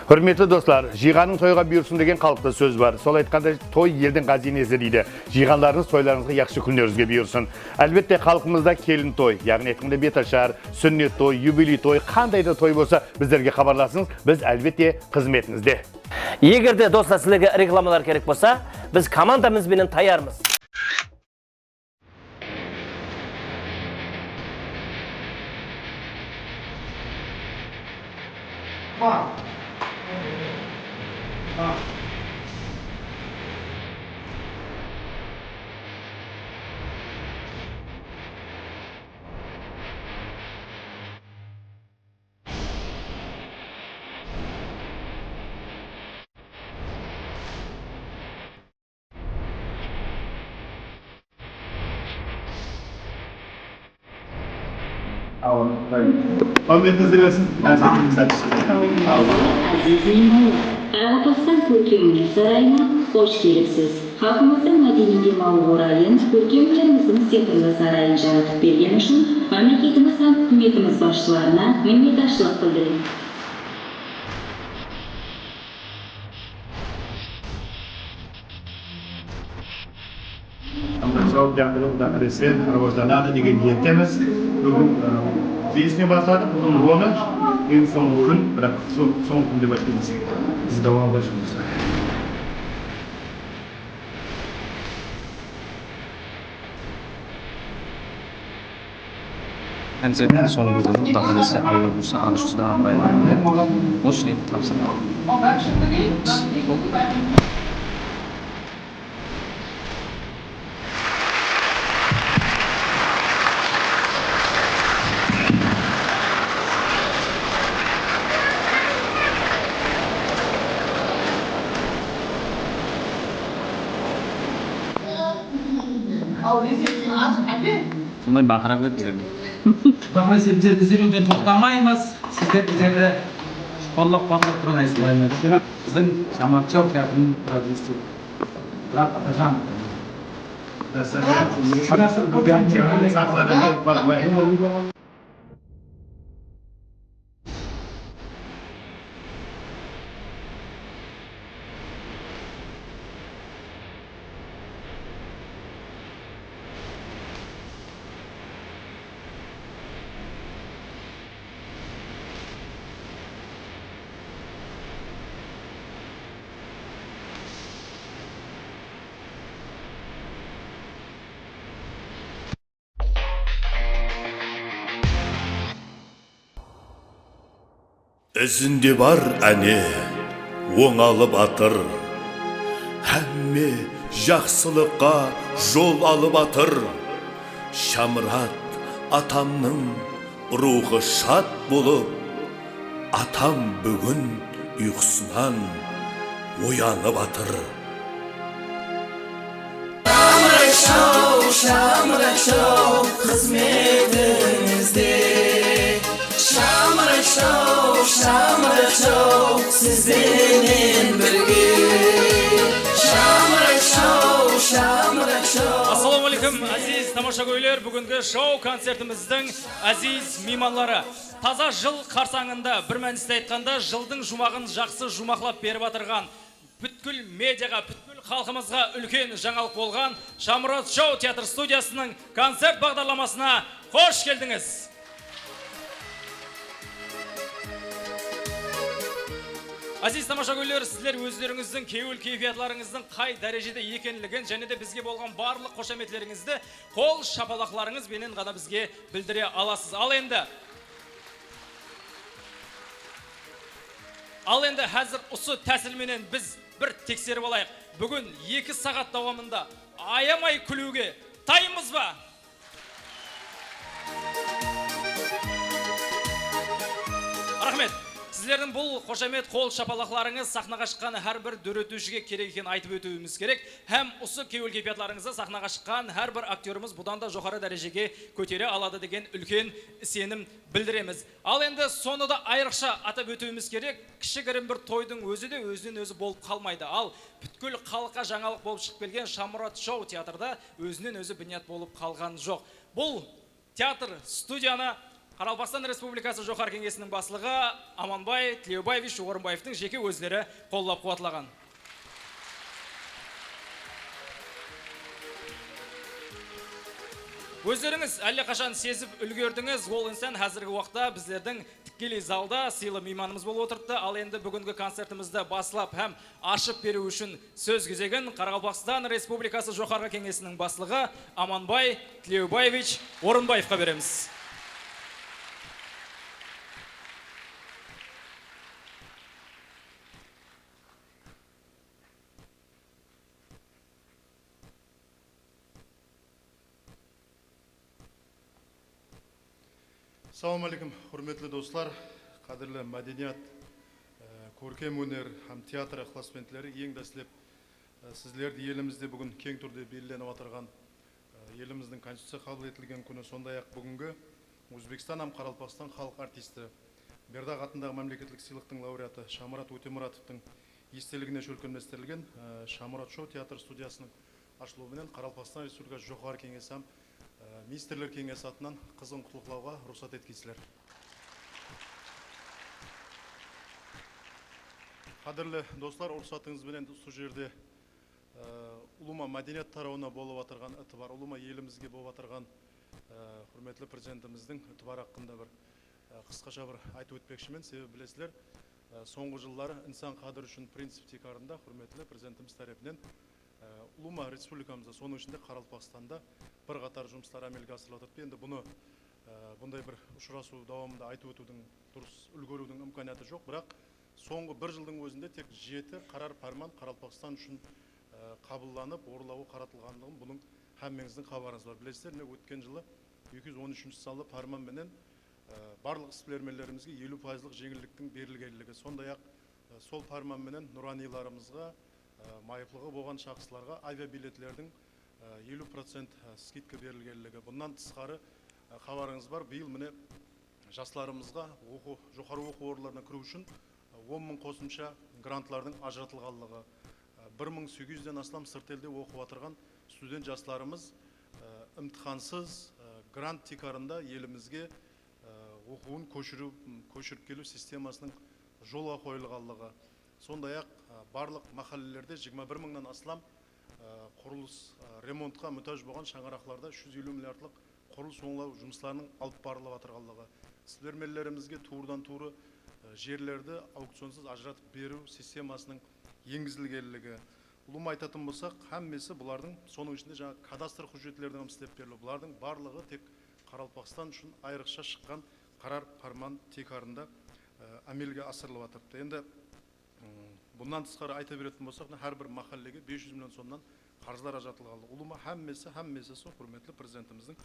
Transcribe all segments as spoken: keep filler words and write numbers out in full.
Húrmetli doslar, "Jıyǵanıń toyǵa buyırsın" degen xalıqta sóz bar. Sol aytqanda, toy eldiń ǵáziynesi deydi. Jıyǵanlarıńız toylarıńızǵa, yaqshı kúnlerińizge buyırsın. Álbette, xalqımızda kelin toy, yaǵnıy aytqanda betashar, súnnet toy, yubiley toy, qanday da toy bolsa, bizlerge xabarlasıńız, biz, álbette, xızmetińizde. Eger de, doslar, sizlerge reklamalar kerek bolsa, biz komandamız benen tayarmız. Húrmetimizdi bersin. Aziz miymanlar, Qaraqalpaqstan kórkem óner sarayına xosh kelipsiz. Xalqımızdıń mádeniy dem alıw orayın, kórkem ónerimizdiń sehrli sarayın jaratıp bergeni ushın mámleketimiz hám húkimetimiz basshılarına minnetdarshılıq bildiremiz. Shamırat shou teatrı Quda qálese rawajlanadı degen niyettemiz. Búgin, e, besinen basladıq, búgin onı, eń sońǵı kún, biraq soń-, sońǵı kún dep aytqımız keledi. Biz dawamlı jumıs. Koncerttiń sońǵı kúni, Quda qálese, Alla buyırsa, Anısh Qustıń apayı usı reydi tapsırdı. Sonday baqıra berdi bizlerge. Quda qálese, bizler izleniwden toqtamaymız. Sizler bizlerdi qollap-quwatlap turǵaysızlar. Biziń Shamırat shou teatrınıń prodyuseri Murat Atajan. Izinde bar, áne, ońalıp atır. Hámme jaqsılıqqa jol alıp atır. Shamırat atamnıń ruwxı shad bolıp, atam búgin uyqısınan oyanıp atır. Shamırat shou, Shamırat shou, xızmetińizde. Shamırat shou, Shamırat shou, siz benen birge. Shamırat shou, Shamırat shou. Assalawma áleykum, áziz tamashagóyler. Búgingi shou-koncertimizdiń áziz miymanları. Taza jıl qarsańında, bir mániste aytqanda, jıldıń juwmaǵın jaqsı juwmaqlap berip atırǵan, pútkil mediaǵa, pútkil xalqımızǵa úlken jańalıq bolǵan Shamırat shou teatr studiyasınıń koncert baǵdarlamasına xosh keldińiz! Áziz tamashagóyler, sizler ózlerińizdiń kewil-keypiyatlarıńızdıń qay dárejede ekenligin jáne de bizge bolǵan barlıq xoshametlerińizdi qol shapalaqlarıńız benen ǵana bizge bildire alasız. Al endi, Al endi házir usı tásil menen biz bir tekserip alayıq. Búgin eki saǵat dawamında ayamay kúliwge tayınbız ba? Raxmet. Sizlerdiń bul xoshamet, qol shapalaqlarıńız saxnaǵa shıqqan hár bir dóretiwshige kerek ekenin aytıp ótiwimiz kerek. Hám usı kewil-keypiyatlarıńızdı saxnaǵa shıqqan hár bir aktyorımız budan da joqarı dárejege kótere aladı degen úlken isenim bildiremiz. Al endi sonı da ayrıqsha atap ótiwimiz kerek, kishigirim bir toydıń ózi de ózinen-ózi bolıp qalmaydı. Al, pútkil xalıqqa jańalıq bolıp shıǵıp kelgen Shamurat shou teatrda ózinen-ózi biniyat bolıp qalǵan joq. Bul teatr studiyanı Qaraqalpaqstan Respublikası Joqarı Keńesiniń Baslıǵı Amanbay Tilewbaevich Orınbaevtıń jeke ózleri qollap-quwatlaǵan. Ózlerińiz álleqashan sezip úlgerdińiz, ol insan házirgi waqıtta bizlerdiń tikkeley zalda sıylı miymanımız bolıp otırıptı. Al endi búgingi koncertimizdi baslap hám ashıp beriw ushın sóz gezegin Qaraqalpaqstan Respublikası Joqarǵı Keńesiniń Baslıǵı Amanbay Tilewbaevich Orınbaevqa beremiz. Assalawma áleykum, húrmetli doslar, qádirli mádeniyat, e, kórkem óner hám teatr ıqlasbentleri. Eń dáslep, e, sizlerdi elimizde búgin keń túrde belgilenip atırǵan, e, elimizdiń Konstituciya qabıl etilgen kúni, sonday-aq, búgingi Ózbekstan hám Qaraqalpaqstan xalıq artisti, Berdaq atındaǵı mámleketlik sıylıqtıń laureatı Shamurat Ótemuratovtıń esteligine shólkemlestirilgen, e, Shamurat Show teatr studiyasınıń ashılıwı menen Qaraqalpaqstan Respublikası Joqarı Keńesi hám, e, Ministrler Keńesi atınan qızǵın qutlıqlawǵa ruxsat etkeysizler. Qádirli doslar, ruxsatıńız benen usı jerde, e, ulıwma mádeniyat tarawına bolıp atırǵan itibar, ulıwma elimizge bolıp atırǵan, e, húrmetli Prezidentimizdiń itibarı haqqında bir, e, qısqasha bir aytıp ótpekshimen. Sebebi bilesizler, e, sońǵı jılları insan qádiri ushın princip tiykarında húrmetli Prezidentimiz tárepinen, e, ulıwma respublikamızda, sonıń ishinde Qaraqalpaqstanda bir qatar jumıslar ámelge asırılıp atırıptı. Endi bunı, e, bunday bir ushırasıw dawamında aytıp ótiwdiń durıs, úlgeriwdiń imkaniyatı joq. Biraq sońǵı bir jıldıń ózinde tek jeti qarar párman Qaraqalpaqstan ushın, e, qabıllanıp, orınlawǵa qaratılǵanlıǵın bunıń hámmeńizdiń xabarıńız bar. Bilesizler, mine, ótken jılı eki júz on úshinshi sanlı párman menen, e, barlıq isbilermenlerimizge eliw payızlıq jeńilliktiń berilgenligi, sonday-aq, e, sol párman menen nuranıylarımızǵa, e, mayıplıǵı bolǵan shaxslarǵa aviabiletlerdiń, e, eliw procent, e, skidka berilgenligi. Bunnan tısqarı, e, xabarıńız bar, bıyıl mine jaslarımızǵa oqıw, joqarı oqıw orınlarına kiriw ushın, e, on mıń qosımsha grantlardıń ajıratılǵanlıǵı, e, bir mıń segiz júzden aslam sırt elde oqıp atırǵan student jaslarımız, e, imtixansız, e, grant tiykarında elimizge, e, oqıwın kóshiriw, kóshirip keliw sistemasınıń jolǵa qoyılǵanlıǵı, sonday-aq, e, barlıq máhállelerde jigirma bir mıńnan aslam, e, qurılıs, e, remontqa mútáj bolǵan shańaraqlarda úsh júz eliw milliardlıq qurılıs ońlaw jumıslarınıń alıp barılıp atırǵanlıǵı, isbilermenlerimizge tuwrıdan-tuwrı, e, jerlerdi aukcionsız ajıratıp beriw sistemasınıń engizilgenligi, ulıwma aytatın bolsaq, hámmesi bulardıń, sonıń ishinde jańa kadastr hújjetleriniń hám islep beriliwi, bulardıń barlıǵı tek Qaraqalpaqstan ushın ayrıqsha shıqqan qarar párman tiykarında, e, ámelge asırılıp atırıptı. Endi, mm, bunnan tısqarı ayta beretin bolsaq, mına, hár bir máhállege bes júz million somnan qarızlar ajıratılǵanlıǵı, ulıwma hámmesi, hámmesi sol húrmetli Prezidentimizdiń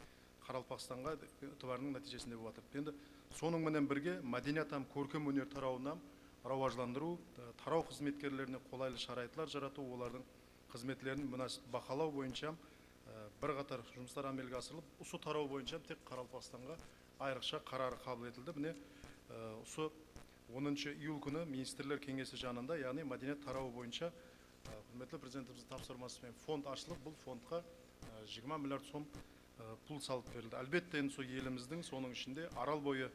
Qaraqalpaqstanǵa itibarınıń nátiyjesinde bolıp atır. Endi sonıń menen birge, mádeniyat hám kórkem óner tarawın hám rawajlandırıw, e, taraw xızmetkerlerine qolaylı sharayatlar jaratıw, olardıń xızmetlerin múnásip bahalaw boyınsha, e, bir qatar jumıslar ámelge asırılıp, usı taraw boyınsha tek Qaraqalpaqstanǵa ayrıqsha qarar qabıl etildi. Mine, e, usı onınshı iyul kúni Ministrler Keńesi janında, yaǵnıy mádeniyat tarawı boyınsha, e, húrmetli Prezidentimizdiń tapsırması menen fond ashılıp, bul fondqa, e, jigirma milliard som, e, pul salıp berildi. Álbette, endi sol elimizdiń, sonıń ishinde Aral boyı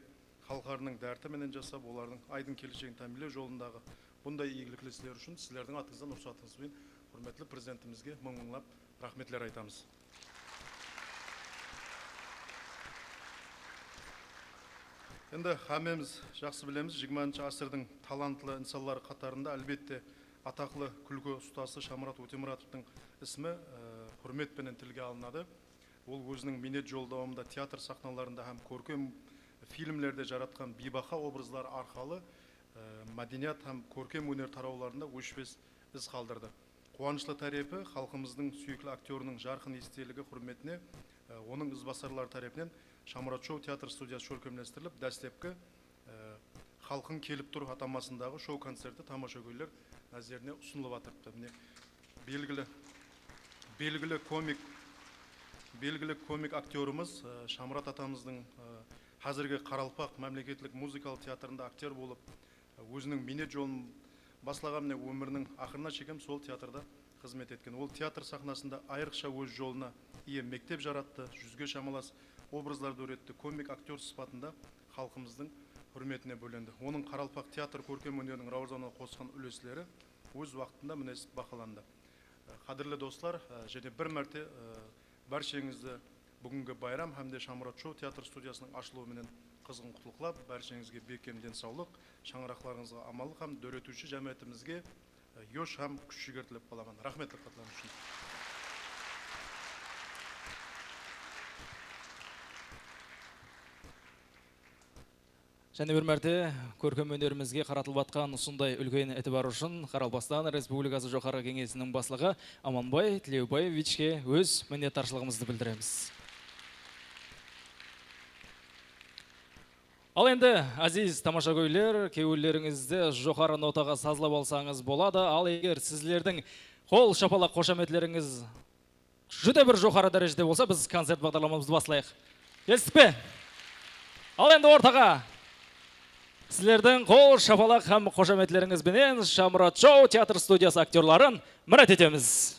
xalıqlarınıń dárti menen jasap, olardıń aydın keleshegin támiyinlew jolındaǵı bunday iygilikli isler ushın sizlerdiń atıńızdan, ruxsatıńız benen húrmetli Prezidentimizge mıń-mıńlap raxmetler aytamız. Endi hámmemiz jaqsı bilemiz, jigirmanshı ásirdiń talantlı insanları qatarında, álbette, ataqlı kúlki ustası Shamurat Ótemuratovtıń ismi, e, húrmet penen tilge alınadı. Ol óziniń miynet jolı dawamında teatr saxnalarında hám kórkem filmlerde jaratqan biybaha obrazları arqalı, e, mádeniyat hám kórkem óner tarawlarında óshpes iz qaldırdı. Quwanıshlı tárepi, xalqımızdıń súyikli aktyorınıń jarqın esteligi húrmetine, e, onıń izbasarları tárepinen Shamurat Show teatr studiyası shólkemlestirilip, dáslepki, e, Xalqıń kelip tur atamasındaǵı show-koncerti tamashagóyler názerine usınılıp atırıptı. Mine, belgili, belgili komik, belgili komik aktyorımız, e, Shamurat atamızdıń, e, házirgi Qaraqalpaq mámleketlik muzıkalı teatrında aktyor bolıp, e, óziniń miynet jolın baslaǵan, mine, ómiriniń aqırına shekem sol teatrda xızmet etken. Ol teatr saxnasında ayrıqsha óz jolına iye mektep jarattı, júzge shamalas obrazlar dóretti, komik aktyor sıpatında xalqımızdıń húrmetine bólendi. Onıń qaraqalpaq teatr kórkem óneriniń rawajlanıwına qosqan úlesleri óz waqtında, mine, bahalandı. Qádirli doslar, jáne bir márte, e, bársheńizdi búgingi bayram hám de Shamurat Show teatr studiyasınıń ashılıwı menen qızǵın qutlıqlap, bársheńizge bekkem densawlıq, shańaraqlarıńızǵa amanlıq hám dóretiwshi jámiyetimizge, e, yosh hám kúsh-jiger tilep qalaman. Raxmet, dıqqatlarıńız ushın. Jáne bir márte kórkem ónerimizge qaratılıp atqan usınday úlken itibar ushın Qaraqalpaqstan Respublikası Joqarǵı Keńesiniń Baslıǵı Amanbay Tilewbaevichke óz minnetdarshılıǵımızdı bildiremiz. Al endi, áziz tamashagóyler, kewillerińizdi joqarı notaǵa sazlap alsańız boladı. Al, eger sizlerdiń qol shapalaq xoshametlerińiz júdá bir joqarı dárejede bolsa, biz koncert baǵdarlamamızdı baslayıq. Kelistip pe? Al endi ortaǵa. Sizlerdiń qol shapalaq hám xoshametlerińiz benen Shamurat Show teatr studiyası aktyorların mirát etemiz.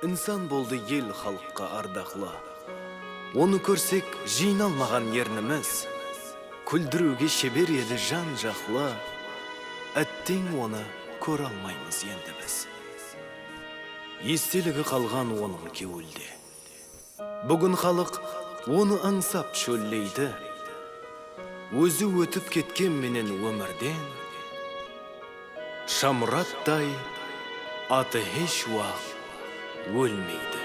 Insan boldı el xalıqqa ardaqlı. Onı kórsek, jıynalmaǵan ernimiz. Kúldiriwge sheber edi jan-jaqlı. Átteń, onı kóre almaymız endi biz. Esteligi qalǵan onıń kewilde. Búgin xalıq onı ańsap shólleydi. Ózi ótip ketken menen ómirden, Shamuratday atı hesh waqıt ólmeydi.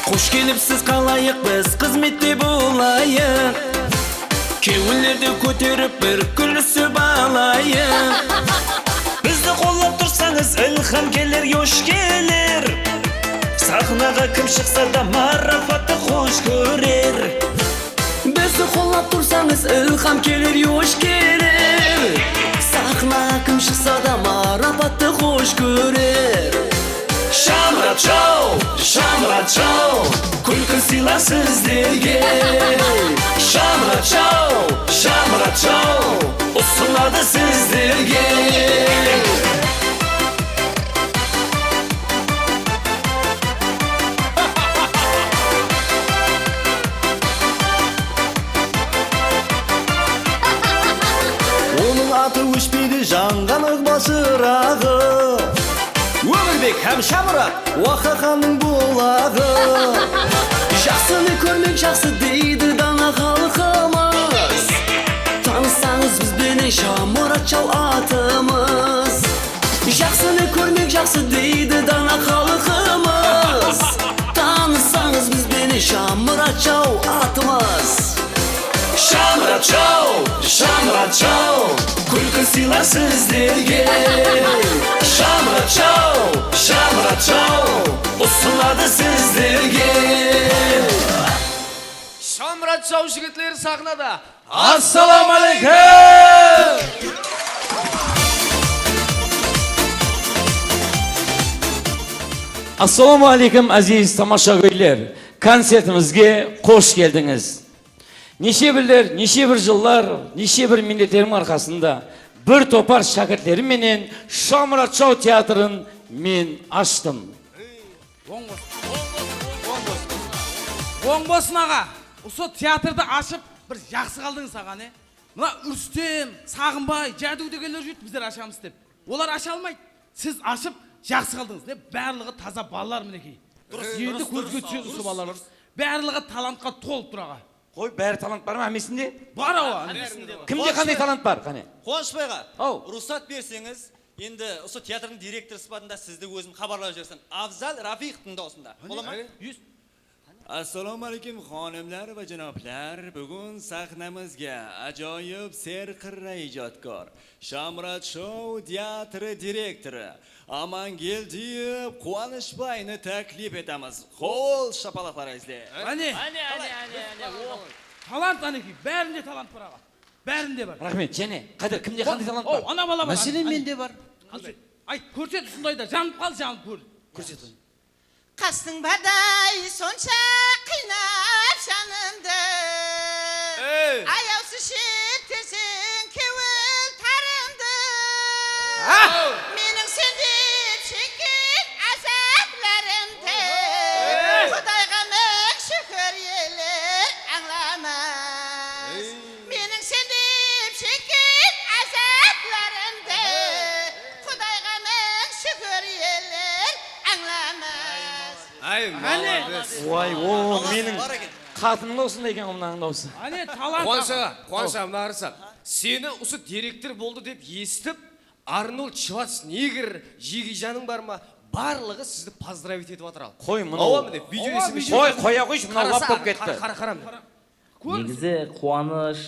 Xosh kelipsiz, qalayıq biz, xızmette bolayıq. Kewillerdi kóterip, bir kúlisip alayıq. Bizdi qollap tursańız, ilham keler, yosh keler. Saxnaǵa kim shıqsa da, marapattı xosh kórer. Bizdi qollap tursańız, ilham keler, yosh keler. Saxnaǵa kim shıqsa da, marapattı xosh kórer. Shamurat Show, Shamurat Show, kúlki sıylar sizlerge. Shamurat Show, Shamurat Show, usınadı sizlerge. Onıń atı óshpeydi, janǵan ıǵbal shıraǵı. Ómirbek hám Shamurat, Waqaqannıń bulaǵı. Jaqsını kórmek jaqsı deydi dana xalqımız. Tanıssańız biz benen, Shamurat Show atımız. Jaqsını kórmek jaqsı deydi dana xalqımız. Tanıssańız biz benen, Shamurat Show atımız. Shamurat Show, Shamurat Show, kúlki sıylar sizlerge. Shamurat Show, Shamurat Show, usınadı sizlerge. Shamurat Show jigitleri saxnada. Assalawma aleykum! Assalawma aleykum, áziz tamashagóyler! Koncertimizge xosh keldińiz! Neshe birler, neshe bir jıllar, neshe bir miynetleriń arqasında bir topar shákirtlerim menen Shamurat Show teatrın men ashtım. Oń bolsın. Oń bolsın, aǵa. Usı teatrdı ashıp, bir jaqsı qaldıń saǵan, e? Mına Rústem, Saǵınbay, Jádiw degenler júrdi, bizler ashamız dep. Olar asha almaydı. Siz ashıp, jaqsı qaldıńız. Ne, barlıǵı taza balalar, minekey. Durıs, endi durıs, kózge durıs, túsedi usı durıs, balalar. Durıs. Barlıǵı talantqa tolıp tur, aǵa. Qoy, bári talant bar ma hámmesinde? Bar, awa. Hámmesinde bar. Kimde qanday talant bar, qáne? Quwanıshbay aǵa, aw, ruxsat berseńiz, endi usı teatrdıń direktorı sıpatında sizdi ózim xabarlap jibersem. Afzal Rafiqovtıń dawısında. Bola ma? Qáne? Assalawma aleykum, xonimlar va janoblar! Bugun sahnamizga ajoyib serqirra ijodkor, Shamurat Show teatri direktori Amangeldiyev Quwanıshbayni taklif etamiz. Qo'l shapaloqlaringizle. Áne. Áne, áne, áne, áne. O, talant, qánekey, bárinde talant bar, aǵa. Bárinde bar. Raxmet. Jáne, Qadir, kimde qanday talant bar? Ana bala bar. Máselen, mende bar. Qanday? Ayt, kórset usındayda, janıp qal, janıp kór. Kórset. Qastıń barday sonsha qıynap janımdı. Ey! Ayawsız shepteseń kewil tarımdı. Ah! Meniń sen dep shekken azaplarımdı. Ey! Qudayǵa mıń shúkir, eller ańlamas. Ey! Meniń sen dep shekken azaplarımdı Qudayǵa mıń shúkir, eller ańlamas. Ay, malades. Way, o, meniń qatınım da usınday eken ǵo, mınanıń dawısı. Áne, talant. Quwanısh aǵa, Quwanısh aǵa, mına qarasa. Seni usı direktor boldı dep esitip, Arnold Shvarcnegger jegeyjanıń bar ma? Barlıǵı sizdi pozdravit etip atır al. Qoy, mına. Awa, mine, video esimizde. Qoy, qoya qoyshı, mına lap bolıp ketti. Qara, qara, qara. Negizi Quwanısh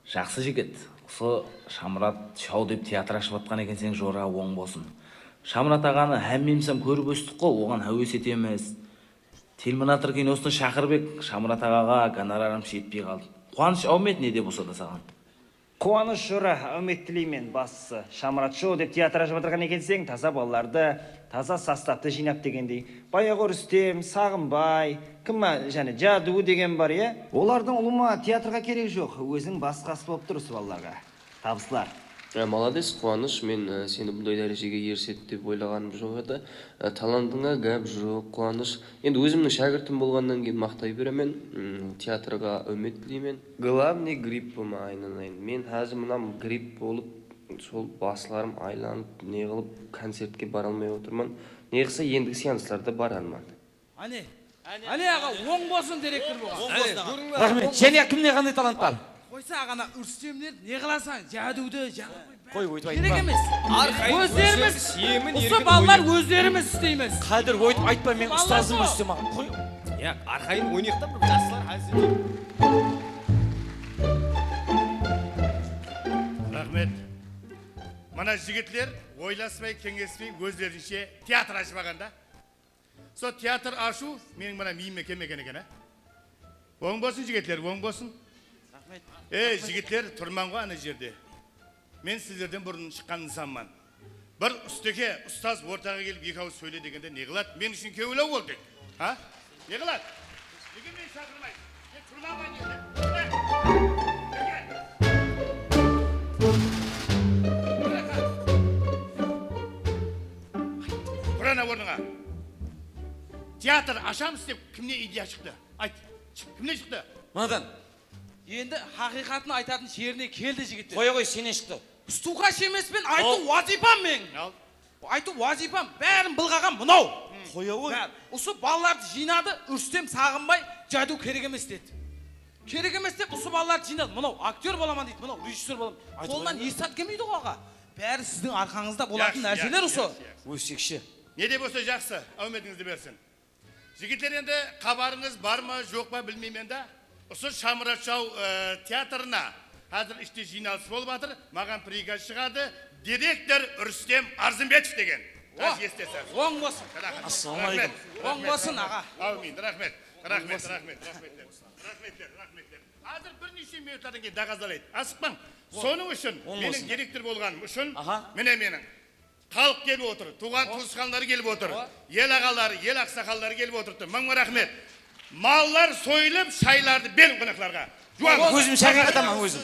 jaqsı jigit. Usı Shamurat shou dep teatr ashıp atqan ekenseń, jora, oń bolsın. Shamurat aǵanı hámmemiz hám kórip óstik ǵo, oǵan háwes etemiz. Terminator kinosına shaqırıp ek, Shamurat aǵaǵa gonorarımız jetpey qaldı. Quwanısh, áwmet ne de bolsa da saǵan. Quwanısh, jora, áwmet tileymen, baslısı. Shamurat shou dep teatr ashıp atırǵan ekenseń, taza balalardı, taza sostavtı jıynap degendey. Bayaǵı Rústem, Saǵınbay, kim ma, jáne Jadıw degen bar, ya? Olardıń ulıwma teatrǵa keregi joq, óziń basqası bolıp tur usı balalarǵa. Tabıslar. Á, malades, Quwanısh, men, á, seni bunday dárejege erisedi dep oylaǵanım joq edi. Á, talantıńa gáp joq, Quwanısh. Endi ózimniń shákirtim bolǵannan keyin maqtay beremen, m, teatrǵa áwmet tileymen. Glavnıy grippıma aylanayın. Men házir mınam gripp bolıp, sol baslarım aylanıp, ne qılıp, koncertke bara almay otırman. Ne qılsa, endigi seanslarda bararman. Áne, áne aǵa, oń bolsın direktor bolǵan. Oń bolsın aǵa. Raxmet. Jáne kimde qanday talant bar? Qoysa aǵana Úrstemler ne qılasań, Jadıwdı, Jadıw. Qoy, óytip aytpa. Kerek emes. Ózlerimiz, usı balalar ózlerimiz isleymiz. Qádir, óytip aytpa, men ustazım Úrstem aǵa. Qoy. Ya, arqayın oynayıq ta, bir jaslar házir. Raxmet. Mına jigitler oylaspay, keńlespey, ózlerinshe teatr ashıp alǵan da. Sol teatr ashıw meniń mına miyime kelmegen eken, á? Oń bolsın, jigitler, oń bolsın. Raxmet. Ey, jigitler, turman ǵoy ana jerde. Men sizlerden burın shıqqan insanman. Bir ustake, ustaz ortaǵa kelip eki awız sóyle degende ne qıladı? Men ushın kewil-aw ol tek. Ha? Ne qıladı? Nege meni shaqırmaydı? Turmaǵan jerde. Tur ana ornıńa. Teatr ashamız dep kimnen ideya shıqtı? Ayt, kimnen shıqtı? Mınadan. Endi haqıyqatın aytatın jerine keldi, jigitler. Qoya qoy, sennen shıqtı. Stukash emespen, aytıw wazıypam meniń. Al. Aytıw wazıypam, bárin bılǵaǵan mınaw. Qoya ǵoy. Bári. Usı balalardı jıynadı, Úrstem, Saǵınbay, Jadıw kerek emes dedi. Kerek emes dep usı balalardı jıynadı. Mınaw, aktyor bolaman deydi, mınaw, rejissyor bolaman. Qolınan hesh zat kelmeydi ǵo, aǵa. Bári siziń arqańızda bolatın nárseler usı. Ósekshi. Ne de bolsa jaqsı, áwmetińizdi bersin. Jigitler, endi xabarıńız bar ma, joq pa, bilmeymen da. Usı Shamurat shou, e, teatrına házir ishte jıynalıs bolıp atır. Maǵan prikaz shıǵadı. Direktor Úrstem Arzımbetov degen. Házir esitesiz. Oń bolsın. Raxmet. Assalawma aleykum. Oń bolsın, aǵa. Áwmin. Raxmet. Raxmet, raxmet, raxmetler. Raxmetler, raxmetler. Házir bir neshe minutlardan keyin dogazalayd. Asıqpań. Sonıń ushın meniń direktor bolǵanım ushın, mine, meniń Xalıq kelip otır, tuwǵan-tuwısqanları kelip otır, el aǵaları, el aqsaqalları kelip otırıptı. Mıń-mıń raxmet. Mallar soyılıp, shaylardı beriń qonaqlarǵa. Juwan. Ózim shayǵa qataman, ózim.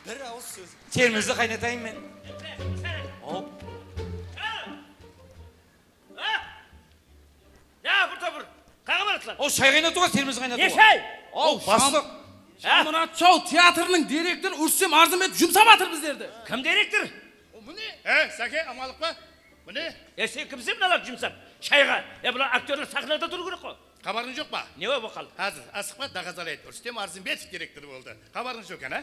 Bir awız sóz. Termizdi qaynatayın men. Hop. Ya, bir topır. Qaǵa baradılar? Aw, shay qaynatıp atır, termiz qaynatıp atır. Ne shay? Aw, baslıq. Shamurat shou teatrınıń direktorı Úrstem Arzımbetov jumsap atır bizlerdi. Kim direktor? O, mine. E, Sake, amanlıq pa? Mine. E, sen kimseń mınalardı jumsap? Shayǵa. E, bular aktyorlar saxnada turıw kerek ǵo. Xabarıń joq pa? Ne bolıp qaldı? Házir, asıqpa, dogazalayd. Úrstem Arzımbetov direktor boldı. Xabarıń joq eken, a?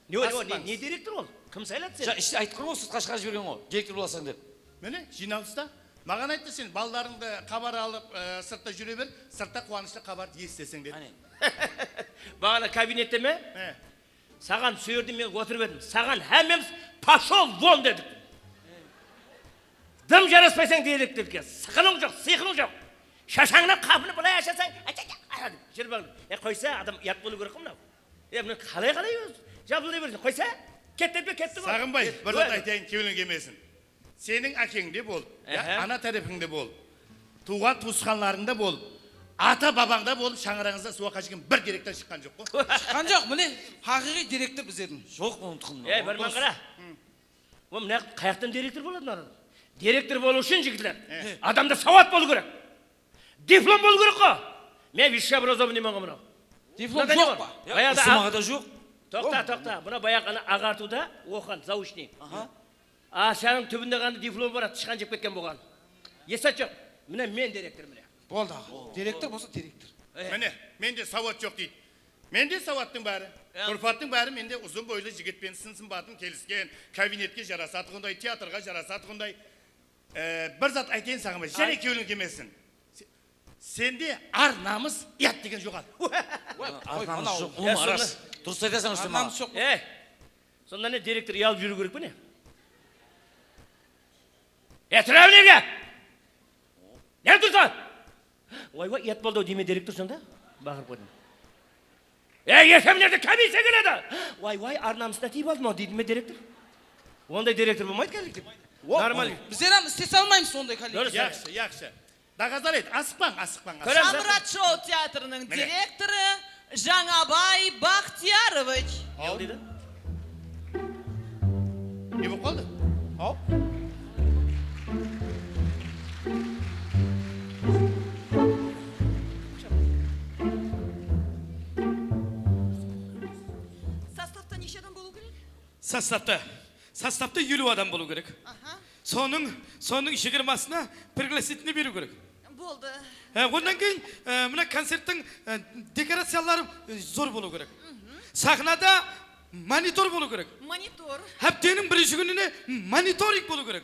Ne, ne, ne direktor ol? Kim sayladı seni? Ja, ishte aytıp turǵan ǵoy, sırtqa shıǵarıp jibergen ǵoy, direktor bolasań dep. Mine, jıynalısta. Maǵan ayttı, sen balalarıńdı xabar alıp, e, sırtta júre ber, sırtta quwanıshlı xabardı esiteseń, dedi. Áne. Baǵana kabinette me? He. Saǵan usı jerde men otırıp edim. Saǵan hámmemiz "Poshol von!" dedik. Dım jaraspaysań direktorge. Sıqınıń joq, sıyqınıń joq. Shashańnan qapını bılay ashasań, "Acha, acha, ara," dep júrip aldı. E, qoysa, adam uyat bolıw kerek ǵo mınaw. E, mına qalay-qalay ózi jabıldey bersin. Qoysa, ketti dep ketti ǵo. Saǵınbay, bir zat aytayın, kewliń kelmesin. Seniń ákeńde bolıp, ya, aha, ana tárepińde bolıp, tuwǵan-tuwısqanlarıńda bolıp, ata-babańda bolıp, shańaraǵıńızda suwaqqa shekem bir direktor shıqqan joq ǵo. Shıqqan joq, mine, haqıyqıy direktor bizlerdiń. Joq, onıń tuqımında. Ey, bir mınaǵan qara. Ol mına qayaqtan direktor boladı, mına adam? Direktor bolıw ushın, jigitler, e, adamda sawat bolıw kerek. Diplom bolıw kerek ǵo. Men высшее образованиеmen ǵo mınaw. Diplom joq pa? Bayaqta usı maǵada joq. Toqta, toqta. Mına bayaǵı ana aǵartıwda oqıǵan, заочный. Aha. Ashanıń túbinde ǵana diplomı bar, tıshqan jep ketken bolǵan. Esat joq. Mine men direktor, mine. Boldı, aǵa. Direktor bolsa direktor. Mine, mende sawat joq deydi. Mende sawattıń bári, turpattıń bári mende. Uzın boylı jigitpen, sın-sımbatım kelisken, kabinetke jarasatuǵınday, teatrǵa jarasatuǵınday. E, bir zat aytayın saǵan, jáne kewliń kelmesin. Se-, sende ar-namıs, uyat degen joq al. Ar-namıs joq, ulıwma ras. Durıs aytasań, Rústem aǵa. Ar-namıs joq. Ey, sonda ne, direktor uyalıp júriw kerek pe ne? Ey, tura berge! Ne tursań? Way-way, uyat boldı-aw deyme, direktor, sonda baqırıp qoydım. Ey, erteń mına jerde komissiya keledi. Way-way, ar-namısına tiyip aldım-aw deydi me direktor? Onday direktor bolmaydı kollektiv. Normal. Bizler hám islese almaymız onday kollektiv. Durıs. Yaqshı, yaqshı. Dogazal et, asıqpań, asıqpań, asıqpań. Shamırat shou teatrınıń direktorı Jańabay Baxtiyarovich. Ne deydi? Ne bolıp qaldı? Aw. Sostavta neshe adam bolıw kerek? Sostavta, sostavta eliw adam bolıw kerek. Aha. Sonıń, sonıń jigirmasına пригласительный beriw kerek. Boldı. Há, onnan keyin, e, mına koncerttiń, e, dekoraciyaları, e, zor bolıw kerek. Saxnada monitor bolıw kerek. Monitor. Hápteniń birinshi kúnine monitoring bolıw kerek.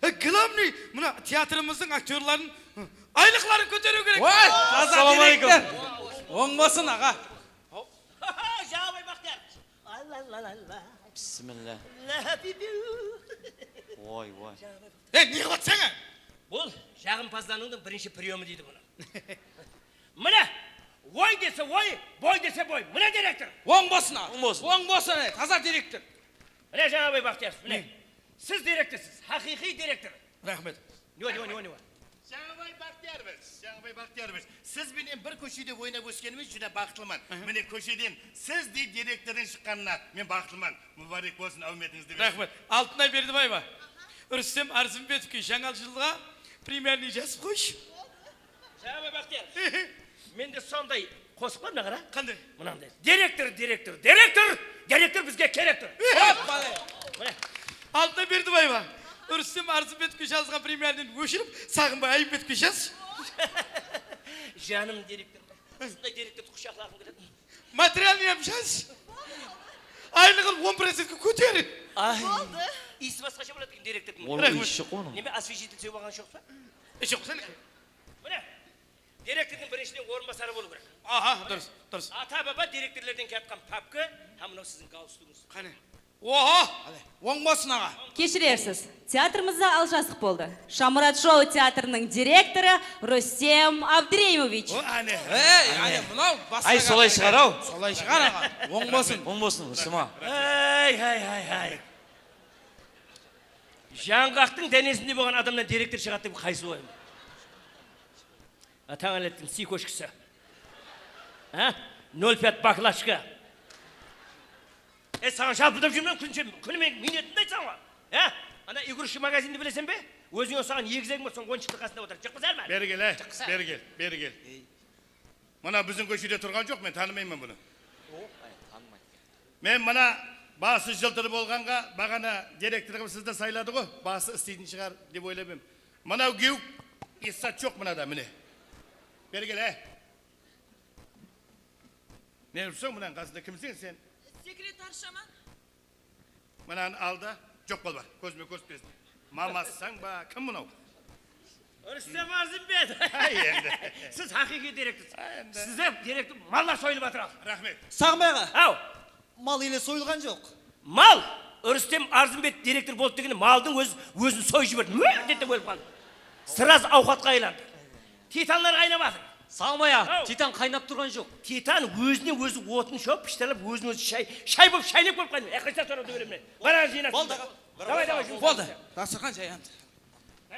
E, главный, mına teatrımızdıń aktyorların, e, aylıqların kóteriw kerek. Oy, taza direktor. Oń bolsın, aǵa. Jańabay Baxtiyar. Alla, la, la, la. Bismilla. La, piu, piu. Oy, oy. Ey, ne qılıp atsań, a? Bul jaǵımpazlanıwdıń birinshi priyomı deydi bunı. Mine, oy dese oy, boy dese boy. Mine direktor. Oń bolsın, a. Oń bolsın. Oń bolsın, e, taza direktor. Mine, Jańabay Baxtiyarovich, mine. Siz direktorsız, haqıyqıy direktor. Raxmet. Ne, ne, ne, ne? Jańabay Baxtiyarovich, Jańabay Baxtiyarovich, siz benen bir kóshede oynap óskenime júdá baxıtlıman. Mine, kósheden sizdey direktordıń shıqqanına men baxıtlıman. Múbárek bolsın, áwmetińizdi bersin. Raxmet. Altınay Berdibaeva, Rústem Arzımbetovke jańa jılǵa премиальный jazıp qoyshı. Jańabay Baxtiyar, mende sonday qosıq bar, mına qara. Qanday? Mınanday. Direktor, direktor, direktor, direktor bizge kerektir. Hoppa! Mine. Altınay Berdibaeva, Rústem Arzımbetovke jazılǵan премиальныйdi óshirip, Saǵınbay Ayımbetovke jaz. Janım direktor. Usınday direktordı qushaqlaǵım keledi. Materialnıy hám jaz. Aylıǵın on procentke kóter. Ay. Boldı. Iyisi basqasha boladı eken direktordıń. Ol iyshe qonıń. Neme, освежитель sewip alǵan joqsız ba? Joq, sen. Mine. Direktordıń birinshiden orınbasarı bolıw kerek. Aha, durıs, durıs. Ata-baba direktorlerden kiyatqan papka hám mınaw siziń galstugińiz. Qáne. Oho! Oń bolsın, aǵa. Keshirersiz. Teatrımızda aljasıq boldı. Shamurat shou teatrınıń direktorı Rustem Abdureymovich. O, áne. Ey, áne, mınaw basqa. Ay, solay shıǵar-aw. Solay shıǵar, aǵa. Oń bolsın. Oń bolsın, Rustem aǵa. Ay, ay, ay, ay. Jańǵaqtıń dánesinde bolǵan adamnan direktor shıǵadı dep qaysı oyım? Atań álettiń sıykoshkisi. Há? Nol pять baklashka. E, saǵan jalpıldap júrmen kúninshe, kúnime miynetindi aytsań ǵo. Há? Ana игрушки magazindi bileseń be? Ózińe usaǵan egizegim bar, sonıń oyınshiqtıń qasında otır. Jıqpısa ma? Beri kel, há? Beri kel, beri kel. Mına biziń kóshede turǵan joq, men tanımayman bunı. Men mına bası jıltır bolǵanǵa baǵana direktor qılıp sizdi sayladı ǵo, bası isleytin shıǵar dep oyladım. Mınaw gewik, esat joq mınada, mine. Beri kel, e. Ne ursań, mınanıń qasında kimseń sen? Sekretarshaman. Mınanı al da, joq bol bar, kózime kóz túspesin. Mamasań ba, kim mınaw? Rustem Arzımbet. Ay, endi. Siz haqıyqıy direktorsız. Ay, endi. Sizde direktor mallar soyılıp atır al. Raxmet. Saǵınbay aǵa. Aw. Mal ele soyılǵan joq. Mal! Rustem Arzımbet direktor boldı degende maldıń ózi ózin soyıp jiberdi. Mó! Dedi de ólip qaldı. Sraz awqatqa aylandı. Titanlar qaynap atır. Saǵınbay aǵa, titan qaynap turǵan joq. Titan ózine ózi otın shawıp, pishtarlap, ózin ózi shay, shay bolıp shaynap qoyıp qaldı. Aqırsa sorap jiberemen. Barań jıynasın. Boldı, aǵa. Davay, davay, jumıs. Boldı. Dasturxan jayamdı.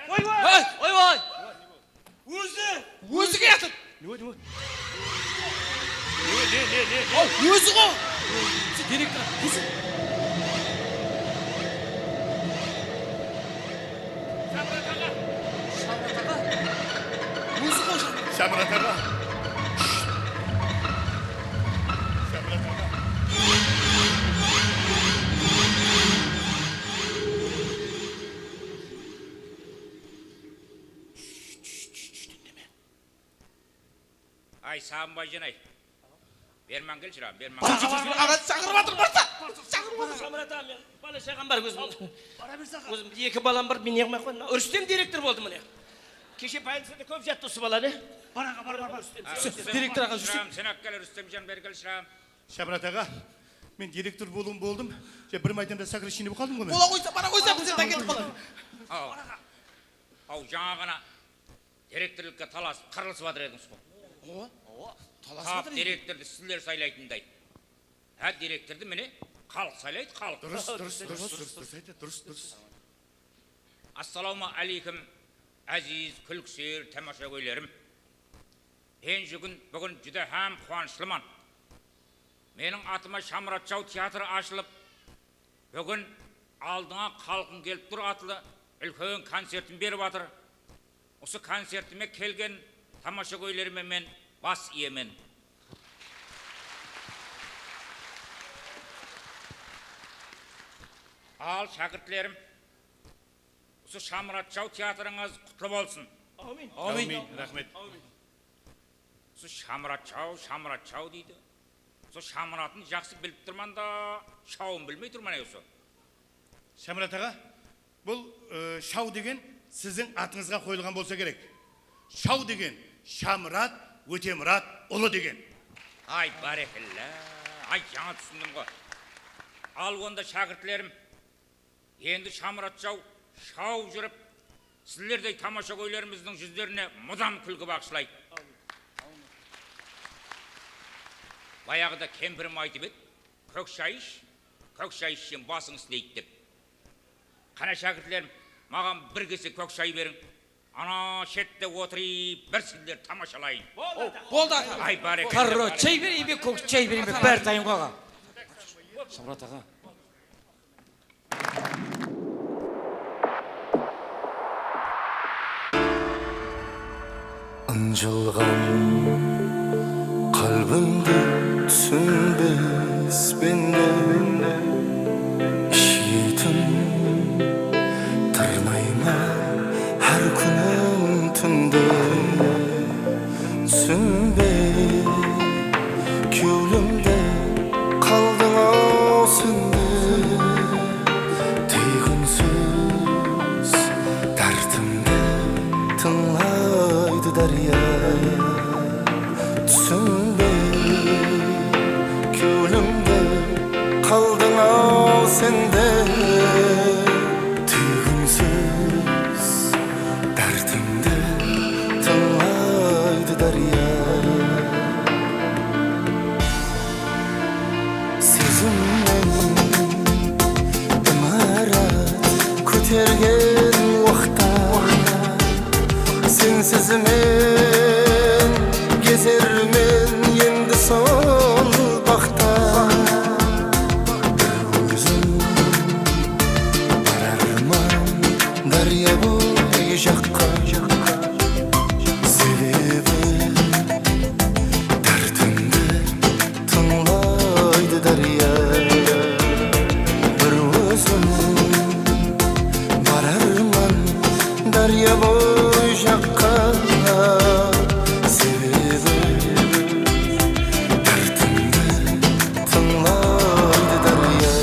Oy, oy! Oy, oy! Ózi! Ózi kiyatır! Ne, ne? Ne, ne, ne, ne? Al, ózi ǵo! Sen direktor, ózi. Shamrat aǵa! Shamrat aǵa! Ózi ǵo, Shamrat. Shamrat aǵa! Shamrat aǵa! Ay, Sabınbayjan-ay. Berman, kelshi, Ram, Berman. Bar, bar, bar, bar. Aǵa shaqırıp atır, barsa. Shaqırıp atır. Shamrat aǵa, men bala shaǵam bar ózim. Bara berse aǵa. Ózim eki balam bar, men ne qılmay qoydım. Rústem direktor boldı, mine. Keshe payılsada kóp jattı usı bala, ne? Bar aǵa, bar, bar, bar. Rústem, Rústem, direktor aǵa, Rústem. Shamrat aǵa, Rústemjan, bergil, Ram. Shamrat aǵa, men direktor bolıwım boldım. Ja, bir maydanda сокращение bolıp qaldım ǵoy men. Bola qoysa, bara qoysa, bizden ketip qalar. Aw. Aw, jańa ǵana direktorlıqqa talasıp, qırılısıp atır edińiz ǵo. Awa, awa, talasıp atır. Tap direktordı sizler saylaytınday. Há, direktordı mine xalıq saylaydı, xalıq. Durıs, durıs, durıs, durıs, durıs aytadı, durıs, durıs. Assalawma áleykum, áziz kúlkisúyer tamashagóylerim. Men búgin, búgin júdá hám quwanıshlıman. Meniń atıma Shamurat jaw teatrı ashılıp, búgin Aldıńa xalqım kelip tur atlı úlken koncertin berip atır. Usı koncertime kelgen tamashagóylerime men bas iyemen. Al, shákirtlerim, usı Shamurat jaw teatrıńız qutlı bolsın. Áwmin. Áwmin. Raxmet. Usı Shamurat jaw, Shamurat jaw deydi. Usı Shamuratın jaqsı bilip turman da, shawın bilmey turman, ay, usı. Shamurat aǵa, bul, ı, shaw degen siziń atıńızǵa qoyılǵan bolsa kerek. Shaw degen Shamurat Ótemurat ulı degen. Ay, bárekella. Ay, jańa túsindim ǵo. Al onda, shákirtlerim, endi Shamurat jaw shaw júrip, sizlerdey tamashagóylerimizdiń júzlerine mudam kúlki baǵıshlaydı. Bayaǵıda kempirim aytıp edi, kók shay ish, kók shay ishseń basıń isleydi dep. Qáne, shákirtlerim, maǵan bir kese kók shay beriń. Ana shette otırıp, bir sizler tamashalayın. Boldı, ata. Ay, bárekella. Короче, beriń be, kók shay beriń be, bári tayın ǵo, aǵa. Shamurat aǵa. Injılǵan qálbimdi túsinbes pennen, isheytin tırnayman hár kúnim túnde. Túsinbey kewlimde qaldıń-aw sen de, túyginsiz dártimdi tıńlaydı dárya. Túsinbey kewlimde qaldıń-aw sen de, túyginsiz dártimdi tıńlaydı dárya. Sezimmen imarat kótergen waqıtta, sensiz men gezermen endi sol baxta. Bir ózim bararman dárya boy jaqqa. Sebebi dártimdi tıńlaydı dárya. Bir ózim bararman dárya boy jaqqa. Sebebi dártimdi tıńlaydı dárya.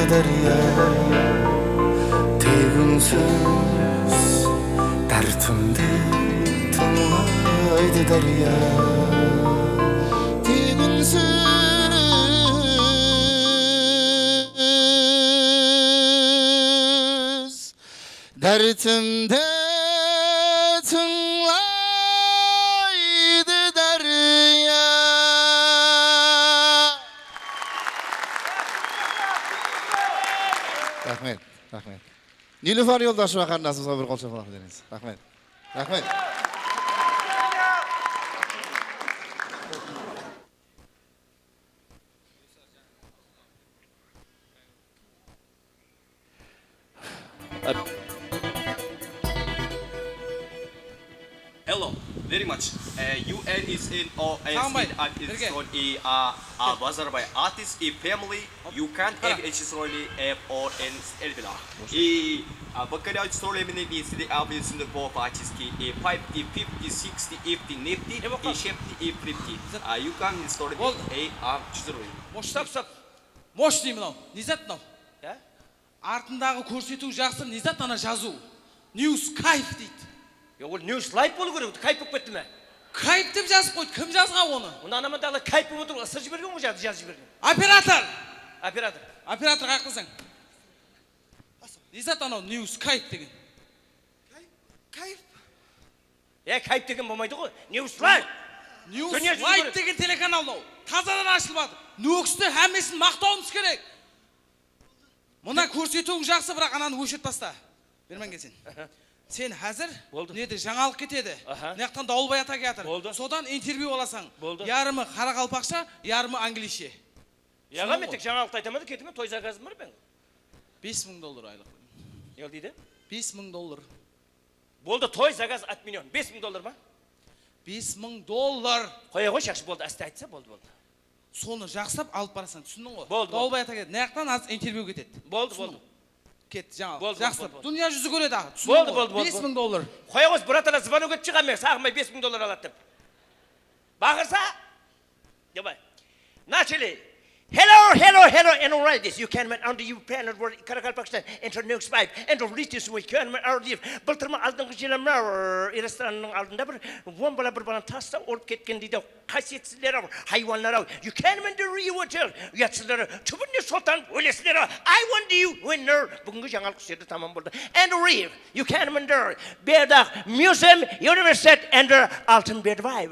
Dárya, teg únsiz dártimdi tıńlaydı dárya. Teg únsiz dártimdi tıńlaydı dárya. Raxmet, raxmet. Nilufar Yoldasheva qarındasımızǵa bir qol shapalaq berińiz. Raxmet. Raxmet. Hello, very much. Uh, you are is in or Sağınbay, birge. Is on a, a, Bazarbay artist, a family. You can have a story, a, or an elbila. I, a, bakala story mine is the obvious in the bo parties ki, a, five D, fifty, sixty, fifty, nifty, a, shifty, a, fifty. A, you can story, a, a, story. Stop, stop. Moshniy mınaw, ne zat mınaw? Ya? Artındaǵı kórsetiw jaqsı, ne zat ana jazıw? News kayf deydi. Ya, ol news live bolıw kerek, kayf bolıp ketti me? Kayf dep jazıp qoydı, kim jazǵan onı? Onı anaman dala kayf bolıp otır, ısırıp jibergen ǵoy, jazıp, jazıp jibergen. Operator! Operator. Operator, qayaqtasań? Ne zat anaw news kayf degen? Kayf? Kayf? E, kayf degen bolmaydı ǵoy. Newsline. Dúnya júzi kóredi. Newsline degen telekanal mınaw. Tazadan ashılmadı. Nókisti hámmesin maqtawımız kerek. Mına kórsetiwiń jaqsı, biraq ananı óshirip tasta. Berman kelsen. Sen házir boldı. Nede jańalıq ketedi. Aha. Mınaqtan Dawılbay ata kiyatır. Boldı. Sodan intervyu alasań. Boldı. Yarımı qaraqalpaqsha, yarımı anglisshe. Yaǵa, men tek jańalıqtı aytaman da, ketemen, toy zakazım bar men. Bes mıń dollar aylıq. Ne deydi? Bes mıń dollar. Boldı, toy zakaz отменён. Bes mıń dollar ma? Bes mıń dollar. Qoya qoyshı, yaqshı, boldı, áste aytsa, boldı, boldı. Sonı jaqsılap alıp barasań, túsindiń ǵoy? Boldı, boldı. Dawılbay ata keledi. Mınaqtan házir intervyu ketedi. Boldı, boldı. Ketti, jańa. Boldı, jaqsı. Boldı, boldı. Dúnya júzi kóredi, aǵa. Boldı, boldı, boldı. Bes mıń dollar. Qoya qoyshı, bratana, звонок etip shıǵaman men, Saǵınbay bes mıń dollar aladı dep. Baqırsa, давай. Начали. Hello, hello, hello, and all right, this you can man under you planet world, Karakalpakstan, enter news five, and all this we can man our live. Bıltırma aldınǵı jılı mınaw restoranınıń aldında bir on bala bir balanı taslap urıp ketken deydi. Qásiyetsizler-aw, haywanlar-aw, you can man the real hotel, uyatsızlar, túbinde soltan ólesizler-aw. I want you winner. Búgingi jańalıq usı jerde tamam boldı. And real. You can endure. Berdaq Museum University and Altın Bedvay.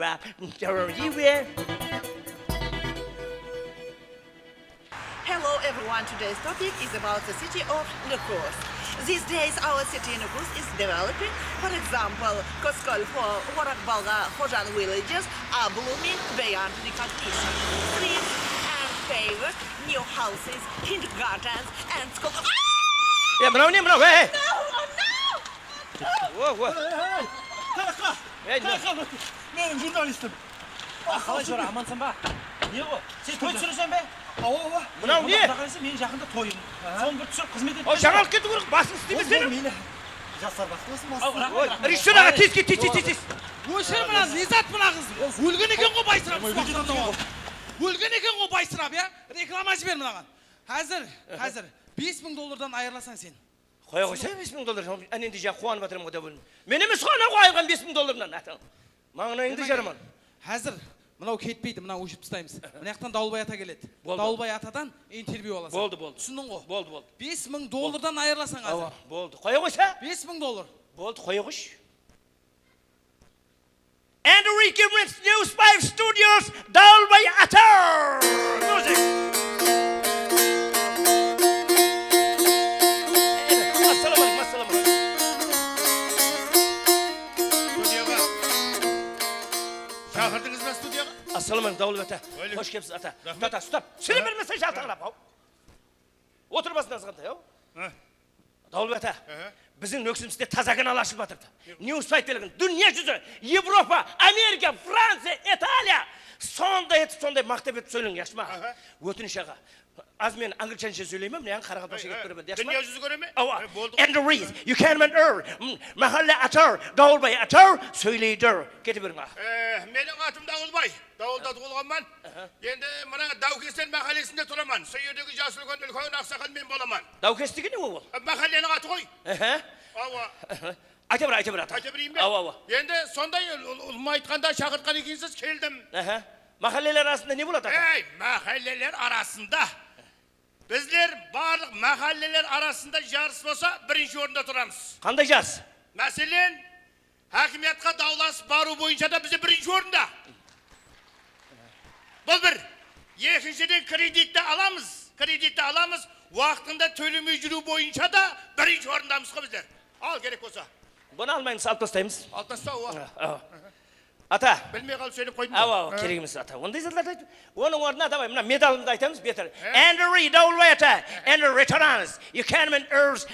Hello everyone, today's topic is about the city of Nukus. These days our city Nukus is developing. For example, Koskolpo, Oraqbalğa, Hojan villages are blooming beyond recognition. Streets and pavers, new houses, kindergartens and schools. E, mınaw ne, mınaw, ey, ey! No, no! O, o. Ey, ey, ey, qayaqqa? Ey, ne? Qayaqqa? Meniń jurnalistim. A, qalay, jora, amansań ba? Ne o? Sen toy túsireseń be? Awa, awa. Mınaw ne? Quda qálese, meniń jaqında toyım. Sonı bir túsirip xızmet et. Aw, jańalıq ketiw kerek, basıń isleyme seniń. Meyli. Jaslar baxıtlasın, basıń. Rejissyor aǵa, tez ket, tez, tez, tez. Óshir mına, ne zat mına qız? Ólgen eken ǵoy, baysırap. Ólgen eken ǵoy, baysırap, ya? Reklama jiber mınaǵan. Házir, házir bes mıń dollardan ayırılasań sen. Qoya qoysa, bes mıń dollar, ánende jaǵı quwanıp atırman ǵoy, довольный. Men emes ǵoy anaw ayırǵan bes mıń dollarımnan, atań. Mańlayıńdı jaraman. Házir mınaw ketpeydi, mınaw óshirip taslaymız. Mına jaqtan Dawılbay ata keledi. Boldı. Dawılbay atadan intervyu alasań. Boldı, boldı. Túsindiń ǵoy? Boldı, boldı. Bes mıń dollardan ayırılasań házir. Awa, boldı. Qoya qoysa? Bes mıń dollar. Boldı, qoya qoyshı. Enrique Mix News five Studios, Dawılbay ata! Music! Assalawma áleykum, assalawma áleykum. Studiyaǵa. Shaqırdıńız ba studiyaǵa? Assalawma áleykum, Dawılbay ata. Xosh kelipsiz, ata. Raxmet. Ata, stop. Túsire bermeseń, jaltańırap, aw. Otır basında azǵantay, aw. Dawılbay ata, biziń Nókisimizde taza kanal ashılıp atırdı. News five degen, dúnya júzi, Evropa, Amerika, Franciya, Italiya, sonday etip, sonday maqtap etip sóyleń, yaqshı ma? Ótinish, aǵa. Az men anglitshansha sóyleymen, mına yaǵın qaraqalpaqsha ketip beremen, yaqshı ma? Dúnya júzi kóre me? Awa. E, boldı. And the reason you can't win er, mm, máhálle atar, Dawılbay atar, sóyleydi. Kete beriń, aǵa. E, meniń atım Dawılbay. Dawılda tuwılǵanman. Aha. Endi mına Dawkesler máhállesinde turaman. Sol jerdegi jas úlken, úlken aqsaqal men bolaman. Dawkes degeni ne ol? E, máhálleniń atı ǵoy. Aha. Awa. Aha. Ayta ber, ayta ber, ata. Ayta bereyin be? Awa, awa. Endi sonday ul-, ul-, ulıwma aytqanda shaqırtqan ekensiz, keldim. Aha. Máhálleler arasında ne boladı, ata? Ey, máhálleler arasında. Bizler barlıq máhálleler arasında jarıs bolsa, birinshi orında turamız. Qanday jarıs? Máselen, hákimiyatqa dawlasıp barıw boyınsha da bizler birinshi orında. Bul bir. Ekinshiden, kreditti alamız, kreditti alamız, waqtında tólemey júriw boyınsha da birinshi orındamız ǵo bizler. Al, kerek bolsa. Bunı almaymız, alıp tastaymız. Alıp tasta, awa. Awa. Ata. Bilmey qalıp sóylep qoydım. Awa, awa, kerek emes, ata. Onday zatlardı ayt. Onıń ornına, davay, mına medalımdı aytamız, beter. He? Andrey Dawılbay ata, Andrey Retorans, you can win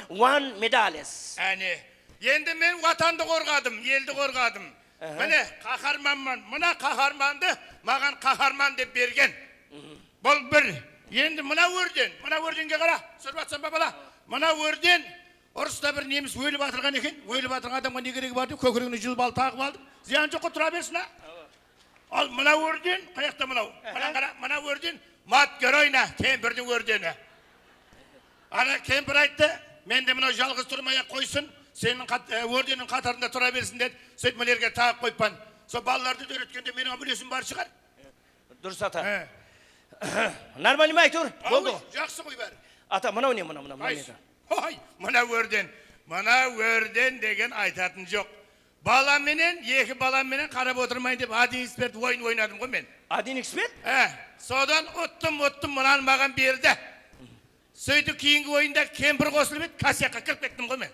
one medals. Áne. Endi men watandı qorǵadım, eldi qorǵadım. Aha. Mine, qaharmanman. Mına qaharmandı maǵan qaharman dep bergen. Bul bir. Endi mına orden, mına ordenge qara. Túsirip atsań ba, bala? Mına orden. Urısta bir nemis ólip atırǵan eken. Ólip atırǵan adamǵa ne keregi bar dep, kókiregine júl bal taǵıp aldım. Zıyanı joq ǵo, tura bersin, a. Al, mına orden, qayaqta mınaw? Mına qara, mına orden, mat geroyna, kempirdiń ordeni. Ana kempir ayttı, mende mınaw jalǵız turmay-aq qoysın, seniń qat-, e, ordeniń qatarında tura bersin, dedi. Sóytip, mına jerge taǵıp qoyıppan. Sol balalardı dóretkende meniń-ám úlesim bar shıǵar. Durıs, ata. He. Normalnıy ma, áytewir? Boldı ǵo. Jaqsı ǵoy bári. Ata, mınaw ne, mınaw, mınaw, mınaw ne? Oy, mına orden, mına orden degen aytatın joq. Bala menen, eki balam menen qarap otırmayın dep, один икс бет oyın oynadım ǵo men. Один икс бет? He, sodan uttım, uttım, mınanı maǵan berdi. Sóytip, keyingi oyında kempir qosılıp edi, kosякqa kirip kettim ǵo men.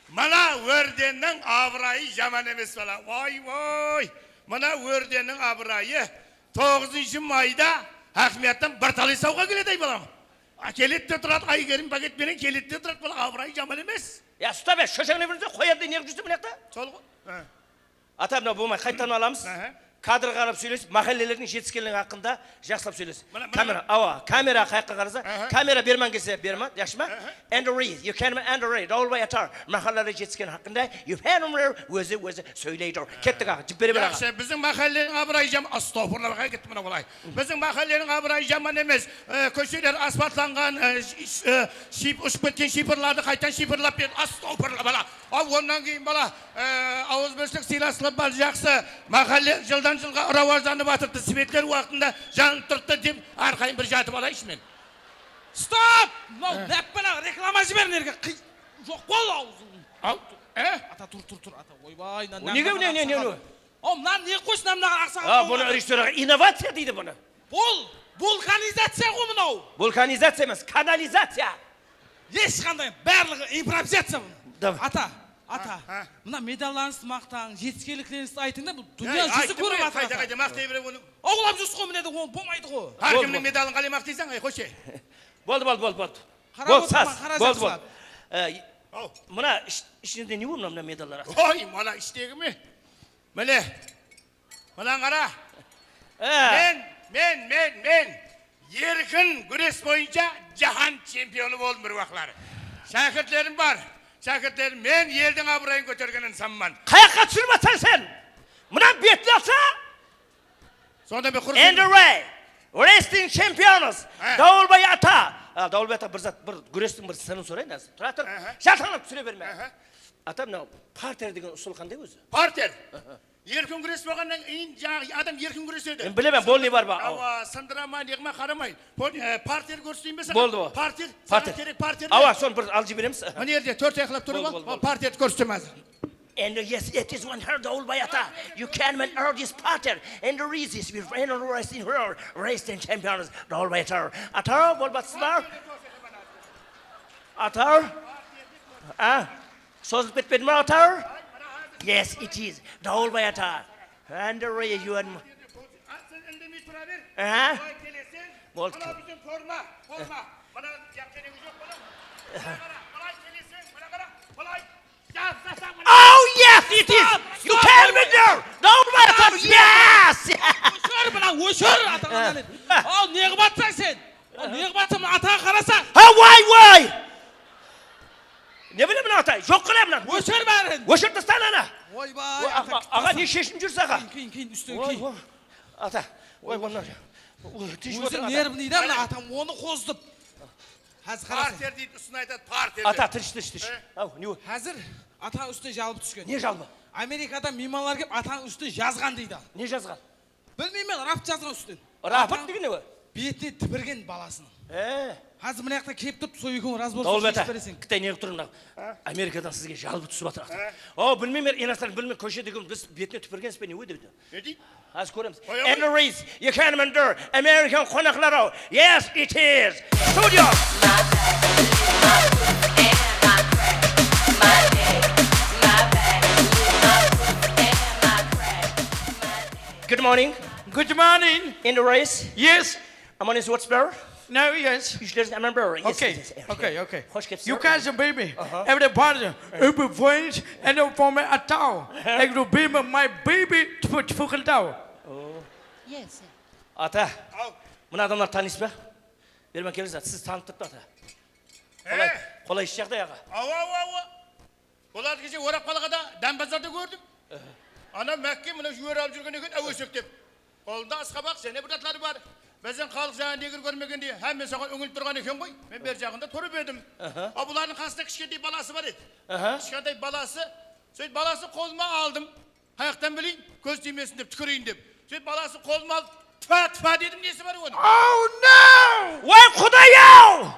Mına ordenniń abırayı jaman emes, bala. Oy, oy! Mına ordenniń abırayı toǵızınshı mayda hákimiyattan bir talay sawǵa keledi, ay, balam. Ákeledi de turadı, Aygerim paket penen keledi de turadı, bala, abırayı jaman emes. Ya, usta be, shoshańlay bermese, qoyadı, ne qılıp júrsiń mına jaqta? Sol ǵo. He. Ata, mına bolmay, qaytadan alamız. Aha. Kadrǵa qarap sóylesip, máhállelerdiń jetiskenligi haqqında jaqsılap sóylesiń. Mına, mına, kamera, mına. Awa, kamera qayaqqa qarasa, aha, kamera berman kelse berman, yaqshı ma? Aha. Andrey, you can, Andrey, Dawılbay atar, máhálleler jetiskeni haqqında, you can, ózi, ózi sóyleydi. Kettik, aǵa, jip bere ber, aǵa. Yaqshı, biziń máhálleniń abırayı jam-, astawfurla, qaqa, ketti mına olay. Biziń máhálleniń abırayı jaman emes. E, kósheler asfaltlanǵan, e, sh-, sh-, e, shiyp-, ushıp ketken shiypırlardı qaytan shiypırlap berdi. Astawfurla, bala. Al, onnan keyin, bala, e, awızbirshilik, sıylaslıq bar, jaqsı. Máhálle jıldan jılǵa rawajlanıp atırıptı, svetler waqtında janıp turıptı dep, arqayın bir jatıp alayınshı men. Stop! Mınaw, e, náppala reklama jiber nerge. Qıy-, joq, bol awzıń. Al, e? Ata, tur, tur, tur, ata. Oybay, mınaw ne, ne, ne, ne? Aw, mınanı ne qoysın, mınaǵan aqsaǵal. A, bunı rejissyor aǵa innovaciya deydi bunı. Bul vulkanizaciya ǵo mınaw. Vulkanizaciya emes, kanalizaciya. Hesh qanday, barlıǵı improvizaciya bunı. Ata, ata, ha, mına medallarıńızdı maqtań, jetiskenliklerińizdi aytıń da, bul dúnya júzi kórip atır. Qayta, qayta maqtay bere onı. Awlap júrsiz ǵo, mine de, ol bolmaydı ǵo. Hár kimniń medalın qalay maqtaysań, ay, qoyshı. Boldı, boldı, boldı, boldı. Qarap otırman, qara, jaqsılap. E, mına ish-, ishinde ne bar mına, mına medallar? Oy, mına ishtegi me? Mine. Mına qara. E. Men, men, men, men erkin gúres boyınsha jáhán chempionı boldım bir waqıtları. Shákirtlerim bar. Shákirtlerim, men eldiń abırayın kótergen insanman. Qayaqqa túsirip atsań sen? Mına betli alsa? Sonda men qurıs. Andrey, wrestling champions, Dawılbay ata. A, Dawılbay ata, bir zat, bir gúrestiń bir sırın sorayın házir. Tura tur. Aha. Jaltańlap túsire berme. Aha. Ata, mına parter degen usıl qanday ózi? Parter. Aha. Erkin gúres bolǵannan keyin, jańaǵı adam erkin gúresedi. Men bilemen, bolnıy bar ma? Awa, sındıra ma, ne qılma, qaramayın. Parter kórseteyin be saǵan? Boldı, boldı. Parter, saǵan kerek parter. Awa, sonı bir alıp jiberemiz. Mına jerde tórt ayaqlap turıp al, parterdi kórsetemen házir. And yes, it is one her Dawılbay ata. You can win all this parter. And the reasons we ran all racing her, racing champions Dawılbay ata. Ata, bolıp atırsız ba? Ata. A? Sozılıp ketpedi ma, ata? Yes, it is. Dawılbay ata. And the reason. Sen indemey tura ber. Aha. Bılay keleseń, boldı. Mına bizden forma, forma. Mına yaqshanegi joq, mına. Mına qara, bılay keleseń, mına qara, bılay. Oh, yes, it is. You can win there. Dawılbay ata, yes. Óshir, mına óshir, atańnan. Al, ne qılıp atsań sen? Ne qılıp atırman, ataǵa qarasa. Ha, way, way! Ne bilemen, ata? Joq qıla mına. Óshir bárin. Óshir tasla ana. Oybay, aǵa, ne sheshim júrsiz, aǵa? Keyin, keyin, keyin, ústin keyin. Ata, oy, onnan. Ózi nervnıy da mına atam, onı qozıp. Házir qarasın. Parter deydi, usını aytadı, parter. Ata, tınısh, tınısh, tınısh. Aw, ne o? Házir ata ústine jalbı túsken. Ne jalbı? Amerikadan miymanlar kelip, atanıń ústine jazǵan deydi. Ne jazǵan? Bilmeymen, raport jazǵan ústinen. Raport degen ne? Betine tipirgen balasınıń. E. Házir mına jaqta kelip turıp, sol ekewiń razbor sheship bereseń. Kitay ne qılıp tur mına? Amerikadan sizge jalbı túsip atır. Aw, bilmeymen, inostrannıy bilmey, kóshedegi biz betine tipirgensiz be, ne o depti? Ne deydi? Házir kóremiz. Qoyaǵoy. Andrew Rice, you can endure American qonaqlar-aw. Yes, it is. Studio. Good morning. Good morning. Andrew Rice. Yes. Aman is what's better? No, yes. Yúzleriniz aman bar. Yes, okay, yes, yes, okay, okay. Xosh kelipsiz. You guys, baby. Aha. Everybody, every voice, and for me at all. Aha. Like to be my baby, tfu, tfu, qıldaw. Oh. Yes. Ata, aw, mına adamlar tanıysız ba? Berman kelińiz, siz tanıp turıptı, ata. Qolay, qolay ish jaǵday, aǵa. Awa, awa, awa. Olardı keshe Orap qalada, Dán bazarda kórdim. Ana Mákke mına júwer alıp júrgen eken, áwesektep. Qolında asqabaq, jáne bir zatları bar. Biziń xalıq jańa negr kórmegendey, hámme soǵan úńilip turǵan eken ǵoy. Men ber jaǵında turıp edim. A, bulardıń qasında kishkentay balası bar edi. Kishkentay balası, sóytip balası qolıma aldım. Qayaqtan bileyin, kóz tiymesin dep, túkireyin dep. Sóytip balası qolıma alıp, tfa, tfa dedim, nesi bar onıń? Oh no! Way, Quday-aw!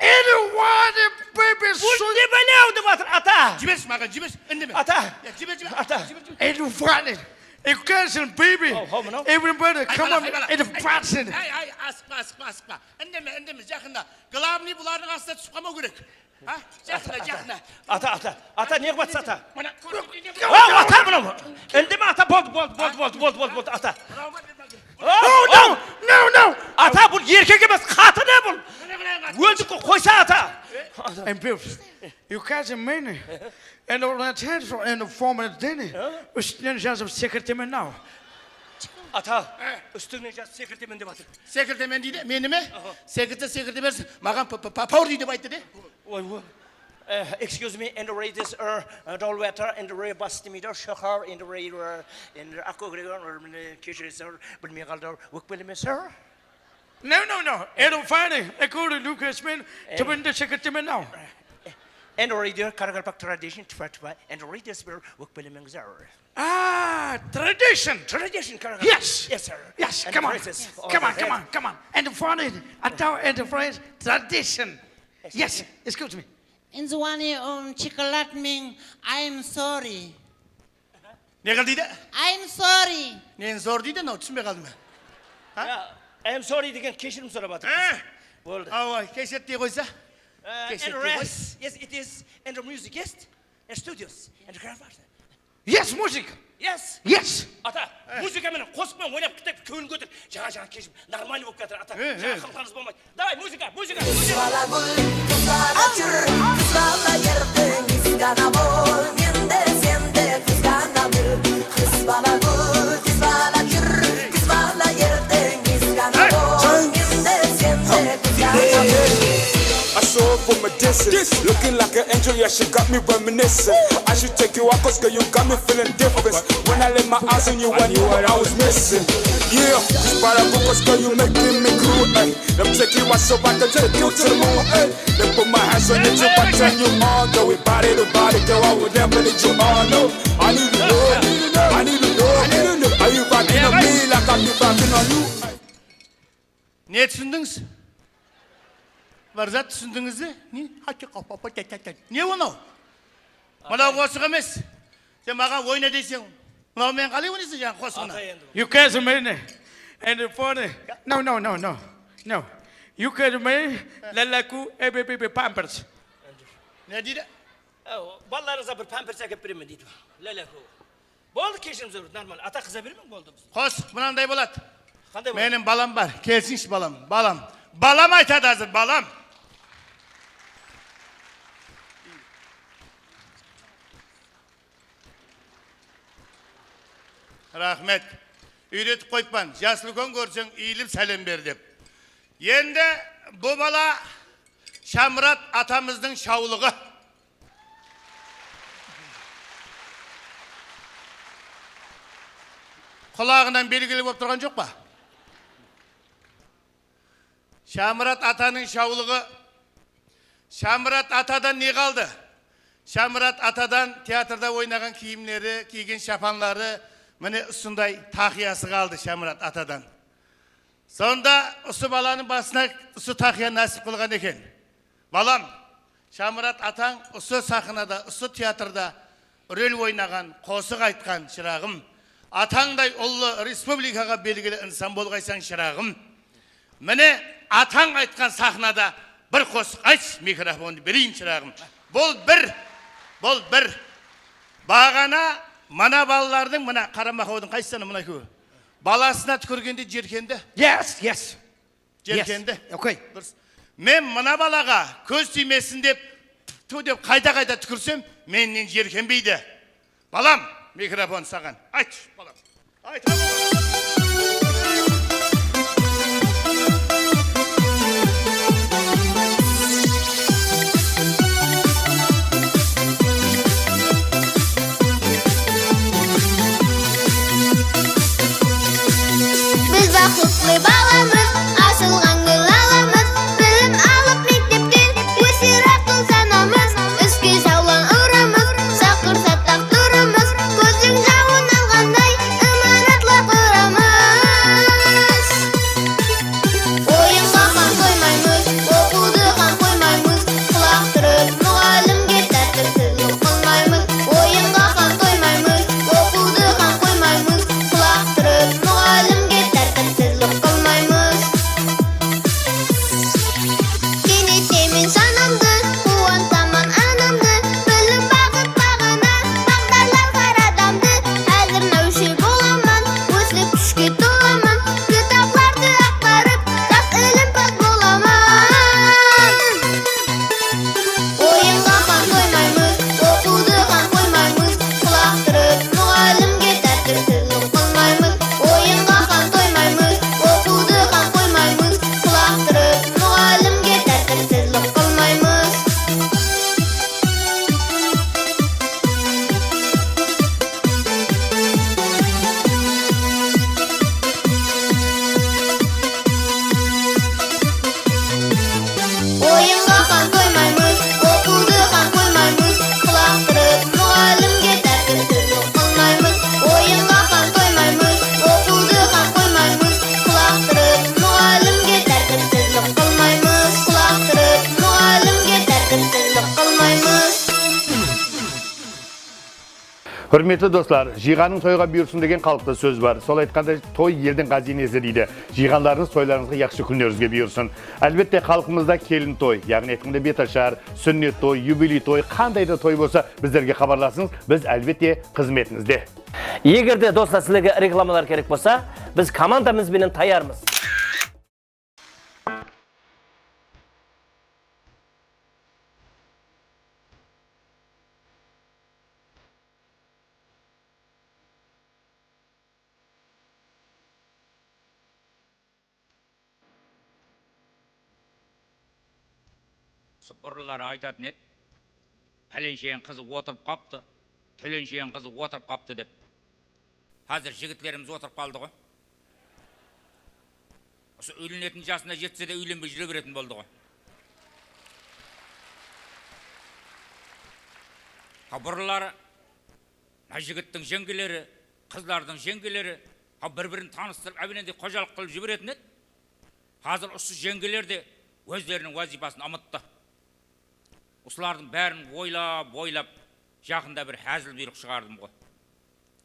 Anyone, baby, bul ne bálew dep atır, ata? Jibershi maǵan, jibershi, indeme. Ata. Ya, jiber, jiber. Ata. Jiber, jiber. Anyone, education, baby. Everybody, come on, education. Ay, ay, asıqpa, asıqpa, asıqpa. Indeme, indeme, jaqında. Glavnıy bulardıń astına túsip qalmaw kerek. Ha? Jaqına, jaqına. Ata, ata, ata, ne qılıp atırsız, ata? Mına, kór, ata, mına. Indeme, ata, boldı, boldı, ata. No, no, no, no. Ata, bul erkek emes, qatın bul. Mına, mına, mına. Óldik, qoysa, ata. Ambulance. You catch a man and on attention and former Danny. Ústinen jazıp sekiremen now. Ata, ústinen jazıp sekiremen dep atır. Sekiremen deydi, meni me? Sekirse sekirte bersin. Maǵan pa-, pa-, pa-, power dey dep ayttı de. Oy, oy. Excuse me, and the rate is, uh, uh, doll water, and the rate bus meter, sugar, and the rate, uh, and the aqua, uh, keshiresiz, bilmey qaldı, ókpeleme, sir. No, no, no. Edo fine. Ekuri Lucas men, tibinde sekiremen now. And the rate, Karakalpak tradition, tfa, tfa, and the rate is, ókpelemeńiz, sir. Ah, tradition. Tradition, Karakalpak. Yes. Yes, sir. Yes, come on. Come on, come on, come on. And funny, ata and friends, tradition. Yes, excuse me. Inzwani, um, chocolate mean, I am sorry. Ne qıl deydi? I am sorry. Neni zor deydi, mınaw túsinbey qaldım men. Ha? Ya, I am sorry degen keshirim sorap atır. Eh! Boldı. Awa, keshirdi dey qoysa. Keshirdi dey qoy. Yes, it is. And the music, yes. And studios. And the crowd. Yes, music. Yes. Yes. Ata, muzıka menen qosıq penen oynap ketip, kewlin kóter. Jańa, jańa keshim, normalnıy bolıp kiyatır, ata. Jańa qılqanıńız bolmaydı. Davay, muzıka, muzıka, muzıka. Qız bala gúl, qız bala júr, qız bala erteń qızǵana bol, men de, sen de qızǵana bil. Qız bala gúl, qız bala júr, qız bala erteń qızǵana bol, men de, sen de qızǵana bil. I saw her from a distance, looking like an angel, yeah, she got me reminiscing. I should take you out, 'cause girl, you got me feeling different. When I lay my eyes on you, I knew what I was missing. Yeah, this part of us, girl, you making me groove, ayy. Let me take you out so I can take you to the moon, ayy. Then put my hands on you, I turn you on, girl, we body to body, girl, I would never leave you on, no. I need to know, I need to know, are you rocking on me like I'm rocking on you? Ne túsindińiz? Bir zat túsindińiz be? Ne? Ne mınaw? Mınaw qosıq emes. Sen maǵan oyna deyseń, mınaw menen qalay oynaysań jańa qosıǵına? Ata endi. You guys are many and funny. No, no, no, no. No. You guys are many. Lalaku, e, be, be, be, pampers. Ne deydi? E, balalarıńızǵa bir pampers ákep beremen deydi. Lalaku. Boldı, keshirim soradı, normal. Ata qıza bermeń, boldı. Qosıq mınanday boladı. Qanday boladı? Meniń balam bar. Kelsinshi balam, balam. Balam aytadı házir, balam. Raxmet. Úyretip qoyıppan, jas úlken kórseń, iyilip sálem ber dep. Endi bu bala Shamurat atamızdıń shawlıǵı. Qulaǵınan belgili bolıp turǵan joq pa? Shamurat atanıń shawlıǵı. Shamurat atadan ne qaldı? Shamurat atadan teatrda oynaǵan kiyimleri, kiygen shapanları, mine, usınday taqıyası qaldı Shamurat atadan. Sonda usı balanıń basına usı taqıya násip qılǵan eken. Balam, Shamurat atań usı saxnada, usı teatrda rol oynaǵan, qosıq aytqan, shıraǵım. Atańday ullı, respublikaǵa belgili insan bolǵaysań, shıraǵım. Mine, atań aytqan saxnada bir qosıq aytshı, mikrofondı bereyin, shıraǵım. Bul bir, bul bir. Baǵana mına balalardıń, mına qaramaqawdıń qaysısına, mına ekewi. Balasına túkirgende jerkendi. Yes, yes. Jerkendi. Yes. Okay. Durıs. Men mına balaǵa kóz tiymesin dep, tfu dep qayta-qayta túkirsem, mennen jerkenbeydi. Balam, mikrofon saǵan. Aytshı, balam. Ayt. Biz baxıtlı balamız, ashılǵan gúl alamız. Bilim alıp mektepten óser aqıl sanamız. Iske jawlan uramız, shaqırsa taqtırımız. Kózdiń jawın alǵanday, imanatlı quramız. Oyınǵa ǵan qoymaymız, oqıwdı ǵan qoymaymız. Qulaq turıp muǵallimge tártipsizlik qılmaymız. Oyınǵa ǵan qoymaymız, oqıwdı ǵan qoymaymız. Qulaq turıp muǵallimge tártipsizlik qılmaymız. Keń etemen janımdı, quwantaman anamdı. Bilim, baxıt, baǵana, baǵdarlar hár adamdı. Házir náwshe bolaman, ósip kúshke tolaman. Kitaplardı aqtarıp, jas ilimpaz bolaman. Oyınǵa ǵan qoymaymız, oqıwdı ǵan qoymaymız. Qulaq turıp muǵallimge tártipsizlik qılmaymız. Oyınǵa ǵan qoymaymız, oqıwdı ǵan qoymaymız. Qulaq turıp muǵallimge tártipsizlik qılmaymız. Oyınǵa ǵan qoymaymız, oqıwdı ǵan qoymaymız. Qulaq turıp muǵallimge tártipsizlik qılmaymız. Oyınǵa ǵan qoymaymız, oqıwdı ǵan qoymaymız. Qulaq turıp muǵallimge tártipsizlik qılmaymız. Qulaq turıp muǵallimge tártipsizlik qılmaymız. Húrmetli doslar, jıyǵanıń toyǵa buyırsın degen xalıqta sóz bar. Sol aytqanda, toy eldiń ǵáziynesi deydi. Jıyǵanlarıńız toylarıńızǵa, yaqshı kúnlerińizge buyırsın. Álbette, xalqımızda kelin toy, yaǵnıy aytqanda betashar, súnnet toy, yubiley toy, qanday da toy bolsa, bizlerge xabarlasıńız, biz, álbette, xızmetińizde. Eger de, doslar, sizlerge reklamalar kerek bolsa, biz komandamız benen tayarmız. Usı burınları aytatın edi, "Pálensheniń qızı otırıp qaptı, túlensheniń qızı otırıp qaptı," dep. Házir jigitlerimiz otırıp qaldı ǵoy. Usı úylenetin jasına jetse de úylenbey júre beretin boldı ǵoy. Ha, burınları mına jigittiń jeńgeleri, qızlardıń jeńgeleri, ha, bir-birin tanıstırıp, ábelendey xojalıq qılıp jiberetin edi. Házir usı jeńgeler de ózleriniń wazıypasın umıttı. Usılardıń bárin oylap, oylap, jaqında bir házil buyrıq shıǵardım ǵoy.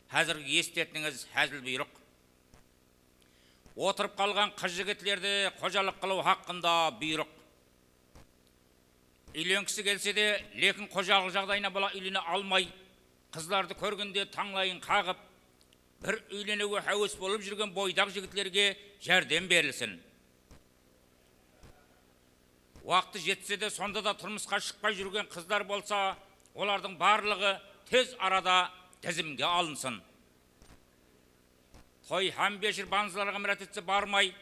Házirgi esitetińiz házil buyrıq. Otırıp qalǵan qız-jigitlerde xojalıq qılıw haqqında buyrıq. Úylenkisi kelse de, lekin xojalıq jaǵdayına bola úylene almay, qızlardı kórgende tańlayın qaǵıp, bir úyleniwge háwes bolıp júrgen boydaq jigitlerge járdem berilsin. Waqtı jetse de, sonda da turmısqa shıqpay júrgen qızlar bolsa, olardıń barlıǵı tez arada dizimge alınsın. Toy hám beshir banzılarǵa mirát etse barmay,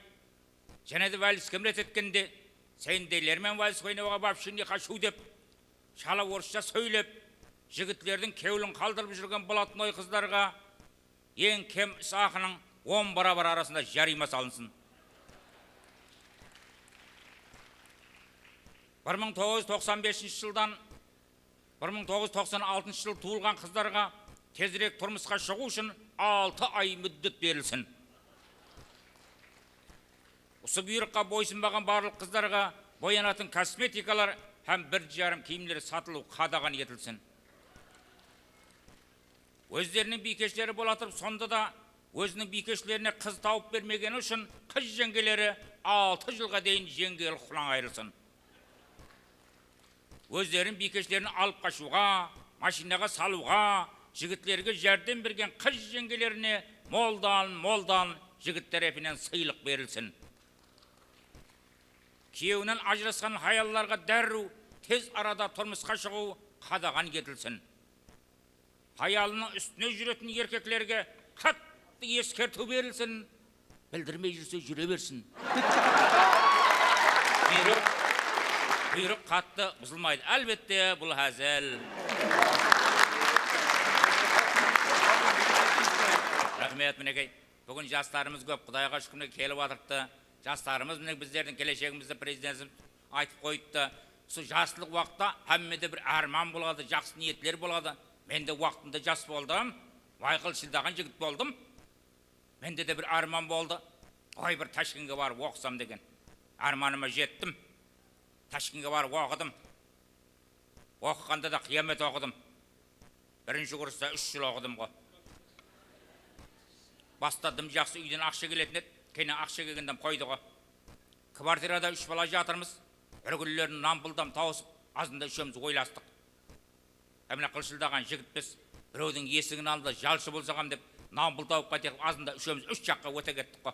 Jáne de vals kimlet etkende, "Sendeyler menen vals oynawǵa вообще не хочу" dep, shala orıssha sóylep, jigitlerdiń kewlin qaldırıp júrgen blatnoy qızlarǵa eń kem is haqınıń on barabar arasında jariyma salınsın. Bir mıń toǵız júz toqsan beshinshi jıldan bir mıń toǵız júz toqsan altınshı jıl tuwılǵan qızlarǵa tezirek turmısqa shıǵıw ushın altı ay múddet berilsin. Usı buyrıqqa boysınbaǵan barlıq qızlarǵa boyanatın kosmetikalar hám bir jarım kiyimler satılıw qadaǵan etilsin. Ózleriniń biykeshleri bola turıp, sonda da óziniń biykeshlerine qız tawıp bermegeni ushın qız jeńgeleri altı jılǵa deyin jeńgelik huqıqınan ayırılsın. Ózlerin biykeshlerin alıp qashıwǵa, mashinaǵa salıwǵa, jigitlerge járdem bergen qız jeńgelerine moldan-moldan jigit tárepinen sıylıq berilsin. Kiyewinen ajırasqan hayallarǵa dárriw tez arada turmısqa shıǵıw qadaǵan etilsin. Hayalınıń ústine júretin erkeklerge qattı eskertiw berilsin. Bildirmey júrse, júre bersin. Buyrıq, buyrıq qattı buzılmaydı. Álbette, bul házil. Raxmet, minekey. Búgin jaslarımız kóp, Qudayǵa shúkir, mine kelip atırıptı. Jaslarımız, mine bizlerdiń keleshegimizdi Prezidentimiz aytıp qoyıptı. Usı jaslıq waqıtta hámmede bir árman boladı, jaqsı niyetler boladı. Men de waqtında jas boldım. Mayqıl shıldaǵan jigit boldım. Mende de bir árman boldı. Oy, bir Tashkentke barıp oqısam degen. Ármanıma jettim. Tashkentke barıp oqıdım. Oqıǵanda da qıyamet oqıdım. Birinshi kursta úsh jıl oqıdım ǵo. Basta dım jaqsı úyden aqsha keletin edi, keyin aqsha kelgende qoydı ǵo. Kvartirada úsh bala jatırmız. Bir kúnleri Nanpıldan tawısıp, azında úshewimiz oylastıq. Hámine qıl shıldaǵan jigitpiz. Birewdiń esiginiń aldında jalshı bolsaq ham dep, Nanpıl tawıp qaytayıq dep, azında úshewimiz úsh jaqqa óte kettik ǵo.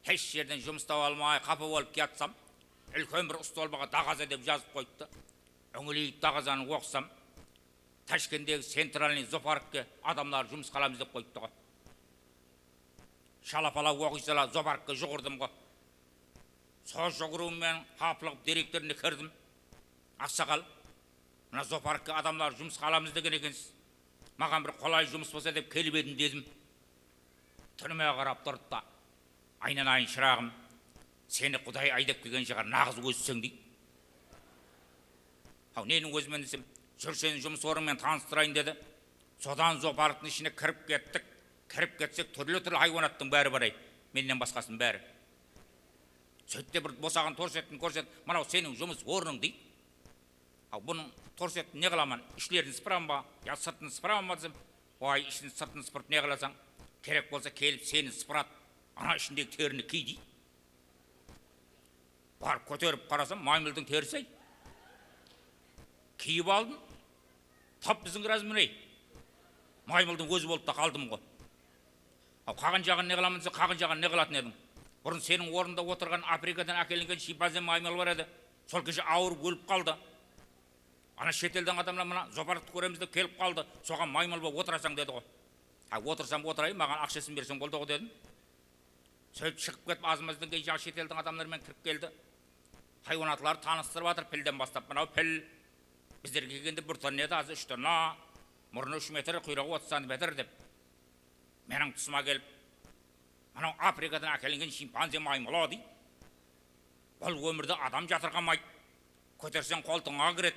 Hesh jerden jumıs taba almay, qapa bolıp kiyatsam, úlken bir stolbaǵa dagaza dep jazıp qoyıptı. Úńileyip dagazanı oqısam, Tashkenttegi centralnıy zooparkke adamlar jumısqa alamız dep qoyıptı ǵo. Shala-pala oqıy sala zooparkke juwırdım ǵo. Sol juwırıwım menen qaplıǵıp direktorına kirdim. Aqsaqal, mına zooparkke adamlar jumısqa alamız degen ekensiz. Maǵan bir qolay jumıs bolsa dep kelip edim, dedim. Túnime qarap turdı da, "Aynanayın, shıraǵım, seni Quday aydap kelgen shıǵar, naǵız ózseń", deydi. "Haw, neniń ózimen?" desem, "Júr, seni jumıs ornıń menen tanıstırayın", dedi. Sodan zooparktıń ishine kirip kettik. Kirip ketsek, túrli-túrli haywanattıń bári bar ey, mennen basqasınıń bári. Sóytti de bir bosaǵan torsettin kórsetip, "Mınaw seniń jumıs ornıń", deydi. "Aw, bunıń torsettin ne qılaman? Ishlerin sıpıraman ba, ya sırtın sıpıraman ba?" desem, "Oy, ishin sırtın sıpırıp ne qılasań? Kerek bolsa kelip seni sıpırat, ana ishindegi terini kiy", deydi. Barıp kóterip qarasam, maymıldıń terisi ey. Kiyip aldım. Tap biziń razmer ey. Maymıldıń ózi bolıp ta qaldım ǵo. Aw, qaǵan jaǵın ne qılaman dese, qaǵan jaǵın ne qılatın ediń? Burın seniń ornında otırǵan Afrikadan ákelingen shimpanze maymıl bar edi. Sol keshe awırıp ólip qaldı. Ana shet elden adamlar mına zooparktı kóremiz dep kelip qaldı. Soǵan maymıl bolıp otırasań, dedi ǵo. Ha, otırsam otırayın, maǵan aqshasın berseń boldı ǵo, dedim. Sóytip shıǵıp ketip, azmazdan keyin jańa shet eldiń adamları menen kirip keldi. Haywanatlardı tanıstırıp atır, pilden baslap. Mınaw pil, bizlerge kelgende bir tonna edi, házir úsh tonna. Murnı úsh metr, quyrıǵı otız santimetr, dep. Meniń tusıma kelip, "Mınaw Afrikadan ákelingen shimpanze maymılı", deydi. "Bul ómirde adam jatırǵanmaydı. Kóterseń, qoltıńa kiredi.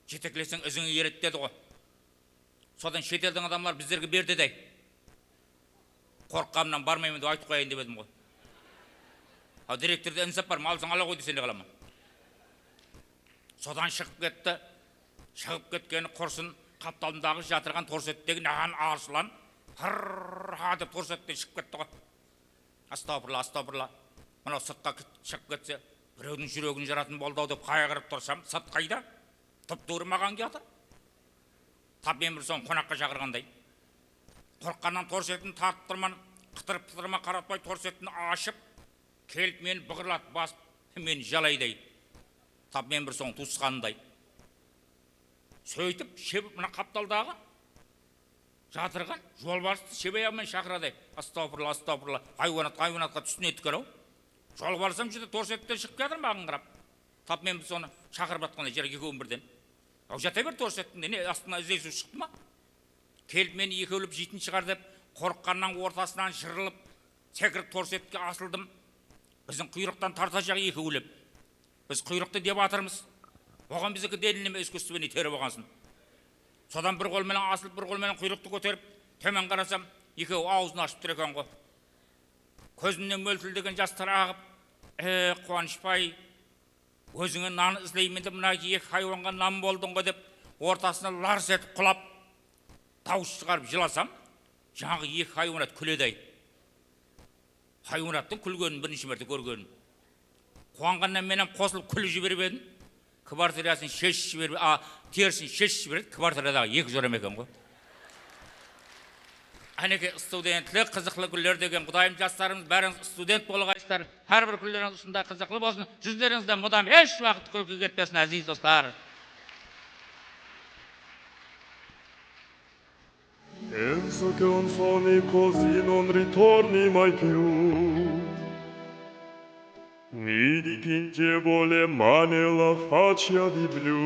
Jetekleseń, izińe eredi", dedi ǵo. Sodan shet eldiń adamları bizlerge berdi dey. Qorqqanımnan barmayman dep aytıp qoyayın dep edim ǵoy. Aw, direktorda insap bar, malsıń ala ǵoy dese ne qılaman. Sodan shıǵıp ketti. Shıǵıp ketkeni qursın, qaptalımdaǵı jatırǵan torsettegi naǵan arshılan hırr-ha dep torsetten shıǵıp ketti ǵoy. Astawfirilla, astawfirilla. Mınaw sırtqa kit-, shıǵıp ketse, birewdiń júregin jaratın boldı-aw dep qayǵırıp tursam, sırt qayda? Tıp-tuwrı maǵan kiyatır. Tap men bir soń qonaqqa shaqırǵanday. Qorqqannan torsetin tartıp turman, qıtırıp-pıtırıma qaratpay torsetin ashıp, kelip meni bıǵırlatıp basıp, meni jalayday. Tap men bir soń tuwısqanınday. Sóytip, shebip mına qaptaldaǵı Jatırǵan jolbarıstı shebey almay shaqıradı. Astawfirilla, astawfirilla. Haywanat, haywanatqa túsine tikir-aw. Jolbarısım júde torsetken shıǵıp kiyatır maǵan qarap. Tap men sonı shaqırıp atqanda jerge ekewin birden. Aw, jata ber torsettińde, ne astına izley suw shıqtı ma? Kelip meni ekewlep jeytin shıǵar dep qorqqannan ortasınan jırılıp, sekirip torsetke asıldım. Biziń quyrıqtan tartajaq ekewlep. Biz quyrıqtı dep atırmız. Oǵan biziki delilleme, искусственный teri bolǵansın. Sodan bir qol menen asılıp, bir qol menen quyrıqtı kóterip, tómen qarasam, ekewi awzın ashıp tur eken-ǵo. Kózimnen móltildegen jaslar aǵıp, e, Quwanıshbay, ózińe nan izleymen dep, mına eki haywanǵa nan boldıń ǵo dep, ortasına lars etip qulap, dawıs shıǵarıp jılasam, jańaǵı eki haywanat kúledi-ay. Haywanattıń kúlgenin birinshi márte kórgenim. Quwanǵannan men hám qosılıp kúlip jiberip edim. Kvartirasın sheship jiberip, a, terisin sheship jiberedi. Kvartiradaǵı eki joram eken ǵo. Ánekey, studentlik, qızıqlı kúnler degen Qudayım, jaslarımız bárińiz student bolıp aytısızlar. Hár bir kúnlerińiz usınday qızıqlı bolsın. Júzlerińizden mudam hesh waqıt kúlki ketpesin, áziz doslar. Penso che un sogno così non ritorni mai più. Mi dipinge vole mane la faccia di blu.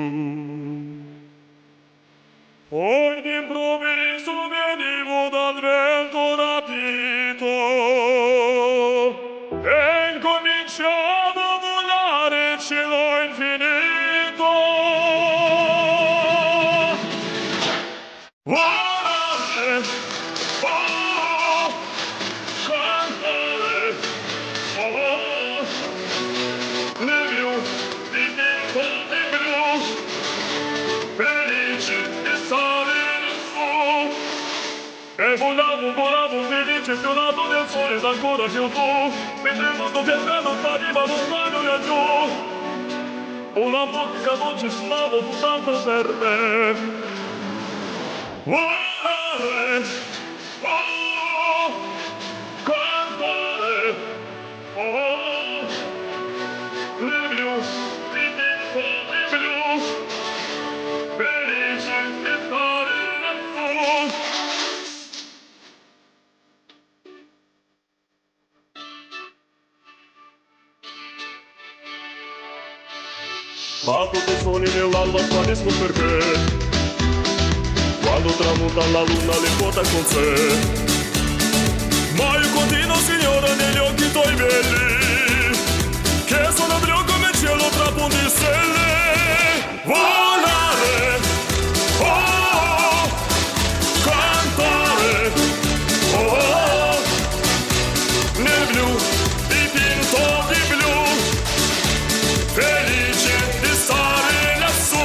Poi d'improvviso venivo dal vento rapito e incominciavo a volare cielo infinito. Volare, oh, cantare, oh, nel blu, dipinto di blu, felice di stare lassù. E volavo, volavo, felice più in alto del sole ed ancora più su, mentre il mondo pian piano spariva lontano laggiù. Una musica dolce suonavo soltanto per me. Volare, oh, cantare, oh, nel blu, dipinto di blu, felice di stare lassù. Quando tu suoni nell'alba sparisco per te. Quando tramonta la luna le porta con sé. Ma io continuo, signora, negli occhi tuoi belli, che sono blu come il cielo tra punti e stelle. Volare, oh, cantare, oh, nel blu, dipinto di blu, felice di stare lassù.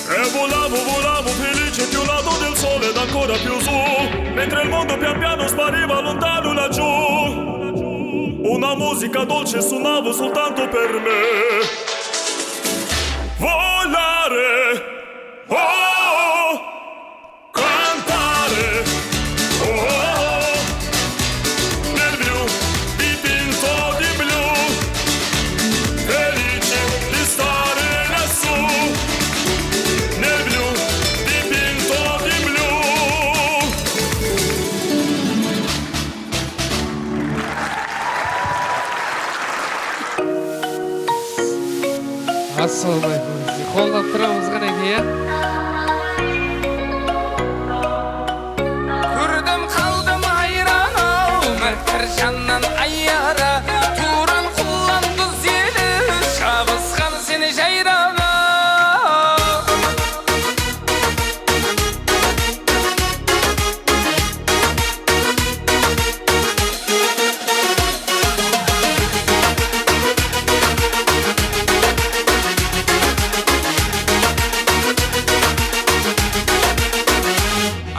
E volavo, volavo felice più in alto del sole ed ancora più su, mentre il mondo pian piano spariva lontano laggiù. Una musica dolce suonavo soltanto per me. Volare, oh, cantare, oh, nel blu, dipinto di blu, felice di stare lassù, nel blu, dipinto di blu. Assalamu alaykum. Qollap turamız qánekey, ya. Kórdim, qaldım hayran-aw, mákkar jannan ayyara. Tuwrın qullan duz eli, jabısqan seni jayrana.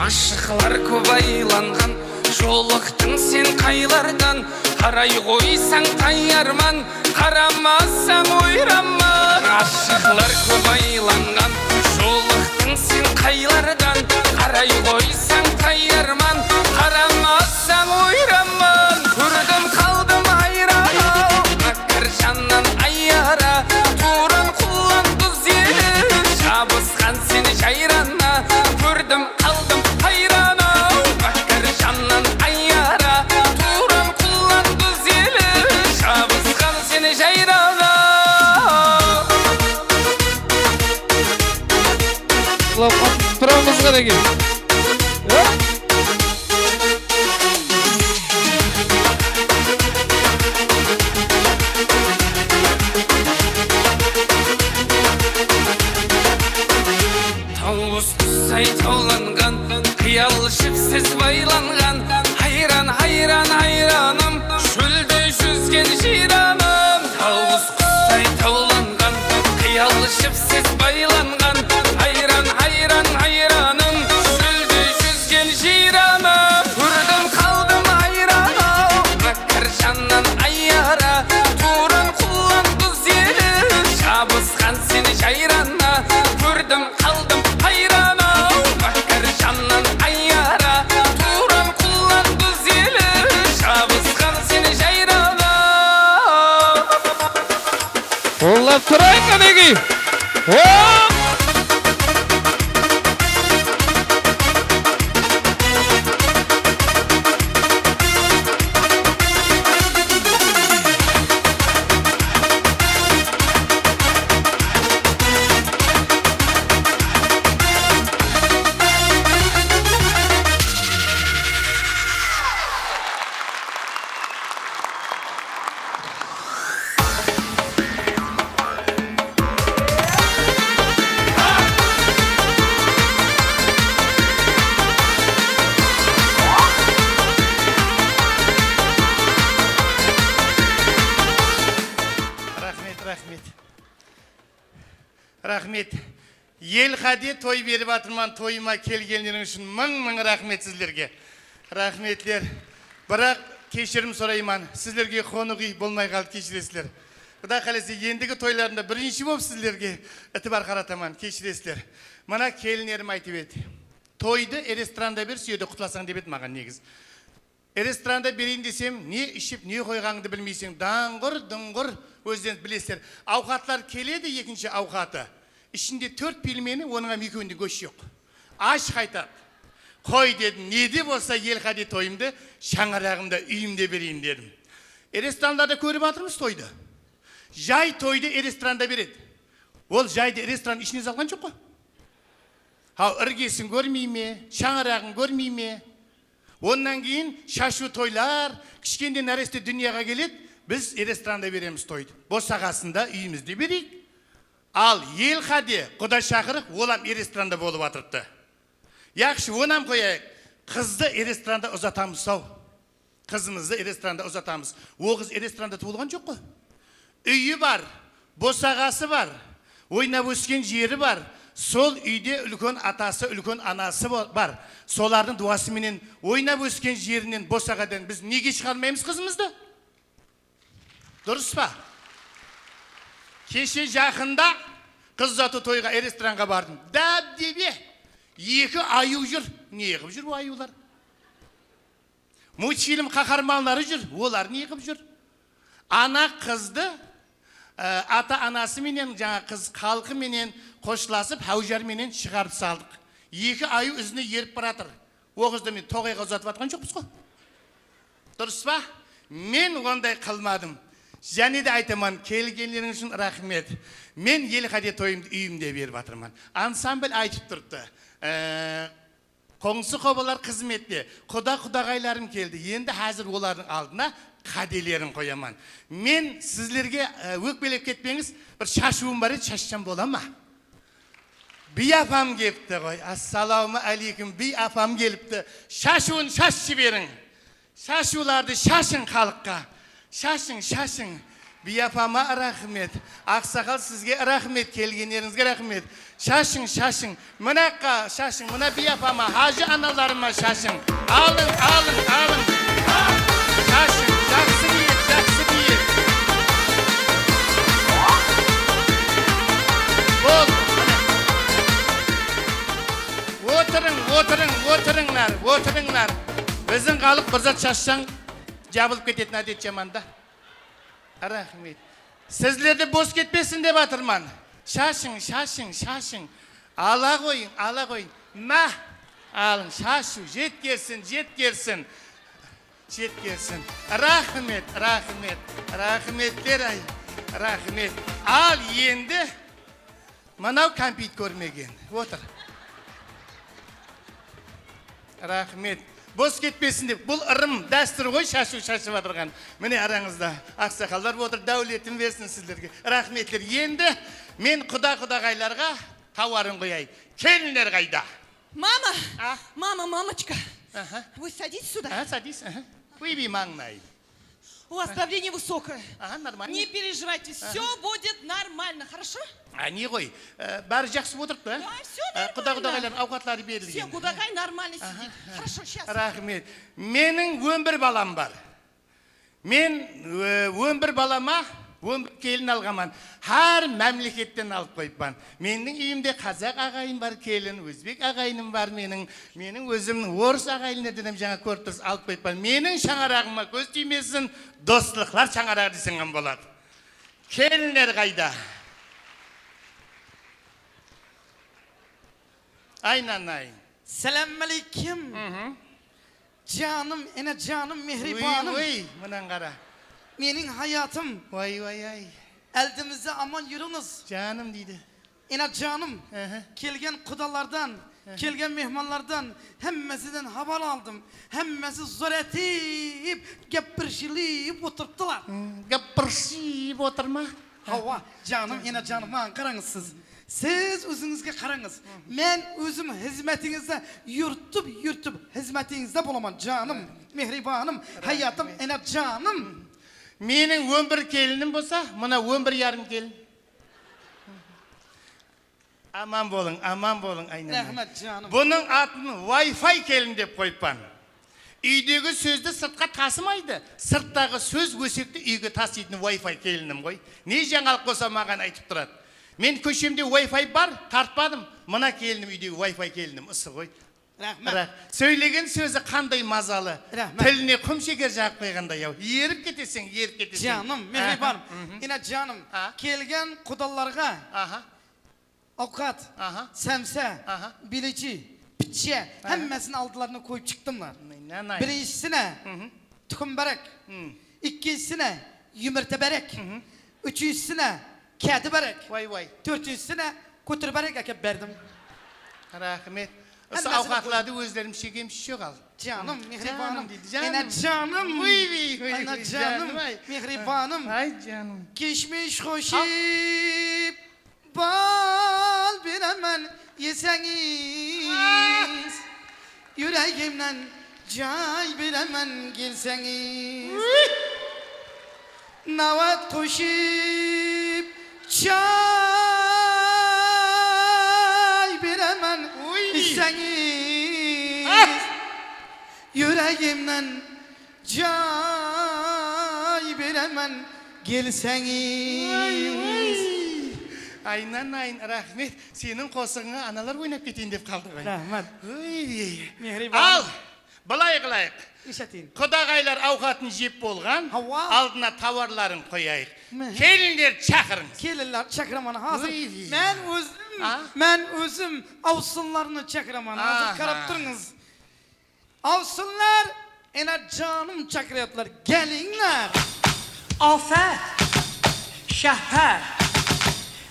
Ashıqlar kóp aylanǵan, jolıqtıń sen qaylardan? Qaray qoysań, qayarman, qaramasań, oyranman. Ashıqlar kóp aylanǵan, jolıqtıń sen qaylardan? Qaray qoysań, qayarman, qaramasań, oyranman. Kórdim, qaldım hayran-aw, mákkar jannan ayyara. Tuwrın qullan duz eli, jabısqan seni jayrana. Kórdim, qaldım hayran. Ege. Tawıs qusay tawlanǵan, qıyal jipsiz baylanǵan. Hayran, hayran, hayranım, shólde júzgen jıyranım. Tawıs qusay tawlanǵan, qıyal jipsiz baylanǵan. Hayran, hayran, hayranım, shólde júzgen jıyranım. Kórdim, qaldım hayran-aw, mákkar jannan ayara. Tuwran qullan qız eli, jabısqan sen jayranına. Kórdim, qaldım hayran-aw, mákkar jannan ayara. Tuwran qullan qız eli, jabısqan sen jayranına. Qollap turayıq, qánekey! Hop! Raxmet, raxmet. Raxmet. Elxade toy berip atırman, toyıma kelgenleriń ushın mıń-mıń raxmet sizlerge. Raxmetler. Biraq keshirim sorayman, sizlerge qonaq úy bolmay qaldı, keshiresizler. Quda qálese, endigi toylarımda birinshi bolıp sizlerge itibar qarataman, keshiresizler. Mına kelinlerim aytıp edi. Toydı restoranında ber, sol jerde qutlasań dep edi maǵan negizi. Restoranda bereyin desem, ne iship, ne qoyǵanıńdı bilmeyseń, dańǵır-duńǵır, ózlerińiz bilesizler. Awqatlar keledi, ekinshi awqatı. Ishinde tórt pelmeni, onıń hám ekewinde gósh joq. Ash qaytap. Qoy, dedim, ne de bolsa Elxade toyımdı shańaraǵımda, úyimde bereyin, dedim. Restoranlarda kórip atırmız toydı. Jay toydı restoranda beredi. Ol jaydı restoran ishine salǵan joq ǵo. Haw, irgesin kórmey me, shańaraǵın kórmey me? Onnan keyin shashıw toylar, kishkene náreste dúnyaǵa keledi, biz restoranda beremiz toydı. Bosaǵasında úyimizde bereyik. Al, Elxade, quda shaqırıq, ol hám restoranda bolıp atırıptı. Yaqshı, onam qoyayıq. Qızdı restoranda uzatamız-aw. Qızımızdı restoranda uzatamız. O qız restoranda tuwılǵan joq ǵo. Úyi bar, bosaǵası bar, oynap ósken jeri bar. Sol úyde úlken atası, úlken anası bo-, bar. Solardıń duwası menen oynap ósken jerinen, bosaǵadan biz nege shıǵarmaymız qızımızdı? Durıs pa? Keshe jaqında qız uzatıw toyǵa, restoranǵa bardım. Dábdebe! Eki ayıw júr. Ne qılıp júr bul ayıwlar? Multfilm qaharmanları júr. Olar ne qılıp júr? Ana qızdı, e, ata-anası menen, jańa qız xalqı menen xoslasıp, háwjar menen shıǵarıp saldıq. Eki ayıw izine erip baratır. O qızdı men toǵayǵa uzatıp atqan joqpız ǵo. Durıs pa? Men onday qılmadım. Jáne de aytaman, kelgenleriń ushın raxmet. Men Elxade toyımdı úyimde berip atırman. Ansambl aytıp turıptı. E, qońsı-qobalar xızmette, quda-qudaǵaylarım keldi. Endi házir olardıń aldına qádelerin qoyaman. Men sizlerge, e, ókpelep ketpeńiz, bir shashıwım bar edi, shashsam bola ma? Biy apam kelipti ǵoy. Assalawma áleykum, biy apam kelipti. Shashıwın shashıp jiberiń. Shashıwlardı shashıń xalıqqa. Shashıń, shashıń. Biy apama raxmet. Aqsaqal, sizge raxmet, kelgenlerińizge raxmet. Shashıń, shashıń. Mınaqqa shashıń, mına biy apama, hajı analarıma shashıń. Alıń, alıń, alıń. Shashıń, jaqsı niyet, jaqsı niyet. Boldı, mine. Otırıń, otırıń, otırıńlar, otırıńlar. Biziń xalıq bir zat shashsań, jabılıp ketetin ádet jaman da. Raxmet. Sizlerdi bos ketpesin dep atırman. Shashıń, shashıń, shashıń. Ala qoyıń, ala qoyıń. Má, alıń, shashıw, jetkersin, jetkersin. Jetkersin. Raxmet, raxmet, raxmetler-ay, raxmet. Al, endi mınaw kámpiyt kórmegen. Otır. Raxmet. Bos ketpesin dep, bul ırım, dástúr ǵoy, shashıw shashıp atırǵan. Mine, arańızda aqsaqallar otır, dáwletin bersin sizlerge. Raxmetler. Endi men quda-qudaǵaylarǵa tawarın qoyayın. Kelinler qayda? Мама! А? Мама, мамочка! Aha. Вы садитесь сюда. Aha, садись, aha. Uybi mańlayın. У вас давление высокое. Aha, нормально. Не переживайте, всё будет нормально, хорошо? A, ne ǵoy, e, bári jaqsı otırıptı, a? Да, всё нормально. Quda-qudaǵaylar awqatları berilgen. Всё, qudaǵay нормально сидит. Хорошо, щас. Raxmet. Meniń on bir balam bar. Men, e, on bir balama on bir kelin alǵanman. Hár mámleketten alıp qoyıppan. Meniń úyimde qazaq aǵayin bar, kelin, ózbek aǵayinim bar meniń. Meniń ózim orıs aǵayinlerden hám jańa kórip turıpsız, alıp qoyıppan. Meniń shańaraǵıma kóz tiymesin, doslıqlar shańaraǵı deseń hám boladı. Kelinler qayda? Aynanayın. Sálem áleykum. Janım, ene janım, mehribanım. Oy, oy, mınan qara. Meniń hayatım. Oy, oy, oy. Aldımızda aman júrińiz. Janım deydi. Ene janım, kelgen qudalardan, kelgen mehmanlardan hámmesiden habar aldım. Hámmesi zor etip, gapırshılıp otırıptılar. Gapırshıp otır ma? Hawa, janım, ene janım, maǵan qarańız siz. Siz ózińizge qarańız. Men ózim xızmetińizde júrtip, júrtip xızmetińizde bolaman, janım, mehribanım, hayatım, ene janım. Meniń on bir kelinim bolsa, mına on bir yarım kelin. Aman bolıń, aman bolıń, aynanam. Raxmet, janım. Bunıń atın Wi-Fi kelin dep qoyıppan. Úydegi sózdi sırtqa tasımaydı, sırttaǵı sóz ósekti úyge tasıytın Wi-Fi kelinim ǵoy. Ne jańalıq bolsa maǵan aytıp turadı. Men kóshemde Wi-Fi bar, tartpadım. Mına kelinim úydegi Wi-Fi kelinim, usı ǵoy. Raxmet. Biraq sóylegen sózi qanday mazalı. Raxmet. Tiline qum sheker jaǵıp qoyǵanday-aw. Erip keteseń, erip keteseń. Janım, mehribanım. Ene janım, kelgen qudalarǵa awqat, sámsa, bilici, pitsha, hámmesin aldılarına qoyıp shıqtımlar. Birinshisine túkin bárek, ikkinshisine yúmirte bárek, úchinshisine kádi bárek, tórtinshisine kótir bárek ákep berdim. Raxmet. Usı awqatlardı ózlerim shegem, joq al. Janım, mehribanım, ene janım, ene janım, mehribanım. Kishmish qoshıp bal beremen yeseńiz, júregimnen jay beremen kelseńiz. Nawat qoshıp chay beremen iyseńiz, júregimnen jay beremen kelseńiz. Aynanayın, raxmet. Seniń qosıǵıńa analar oynap keteyin dep qaldı ǵoy. Raxmet. Mehriban. Al, bılay qılayıq. Qudaǵaylar awqatın jep bolǵan, aldına tawarların qoyayıq. Kelinlerdi shaqırıń. Kelinlerdi shaqıraman házir. Men ózim, men ózim awsınlardı shaqıraman házir, qarap turıńız. Awsınlar, ene janım shaqırayatılar, kelińler. Afet, Shahpar,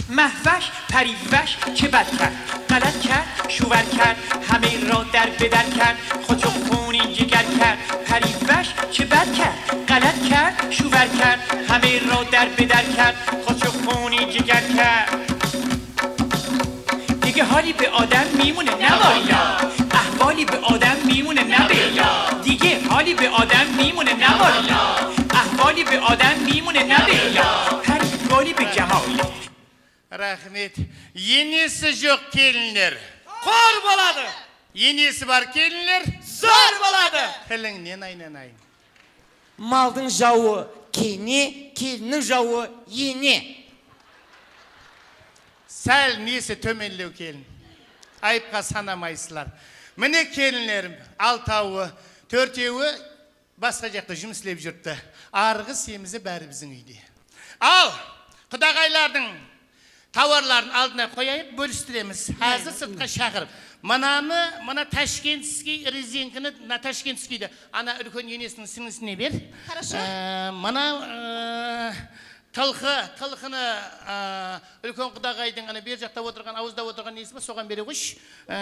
Mahvash, Parivash, chı bad kard, ǵalat kard, shu bar kard, hámme ro darbedar kard, qochoq xuni jigar kard, Parivash, chı bad kard, ǵalat kard, shu bar kard, hámme ro darbedar kard, qochoq xuni jigar kard. دیگه حالی به آدم میمونه نباید، احوالی به آدم میمونه نباید. دیگه حالی به آدم میمونه نباید، احوالی به آدم میمونه نباید. پری گلی به جمالی. Raxmet. Enesi joq kelinler. Qor boladı. Enesi bar kelinler. Zor boladı. Tilińnen aynanayın. Maldıń jawı kene, kelinniń jawı ene. Sál nesi tómenlew kelin. Ayıpqa sanamaysızlar. Mine kelinlerim, altawı, tórtewi basqa jaqta jumıs islep júripti. Arıǵı, semizi bári biziń úyde. Al, qudaǵaylardıń tawarların aldına qoyayıq, bólistiremiz. Házir sırtqa shaqırıp. Mınanı, mına tashkentskiy rezinkini, mına tashkentskiydi, ana úlken enesiniń sińlisine ber. Хорошо. Ee, mına, ee, Tılqı, tılqını, a, úlken qudaǵaydıń, ana, beri jaqta otırǵan, awızda otırǵan nesi bar, soǵan bere qoyshı. A,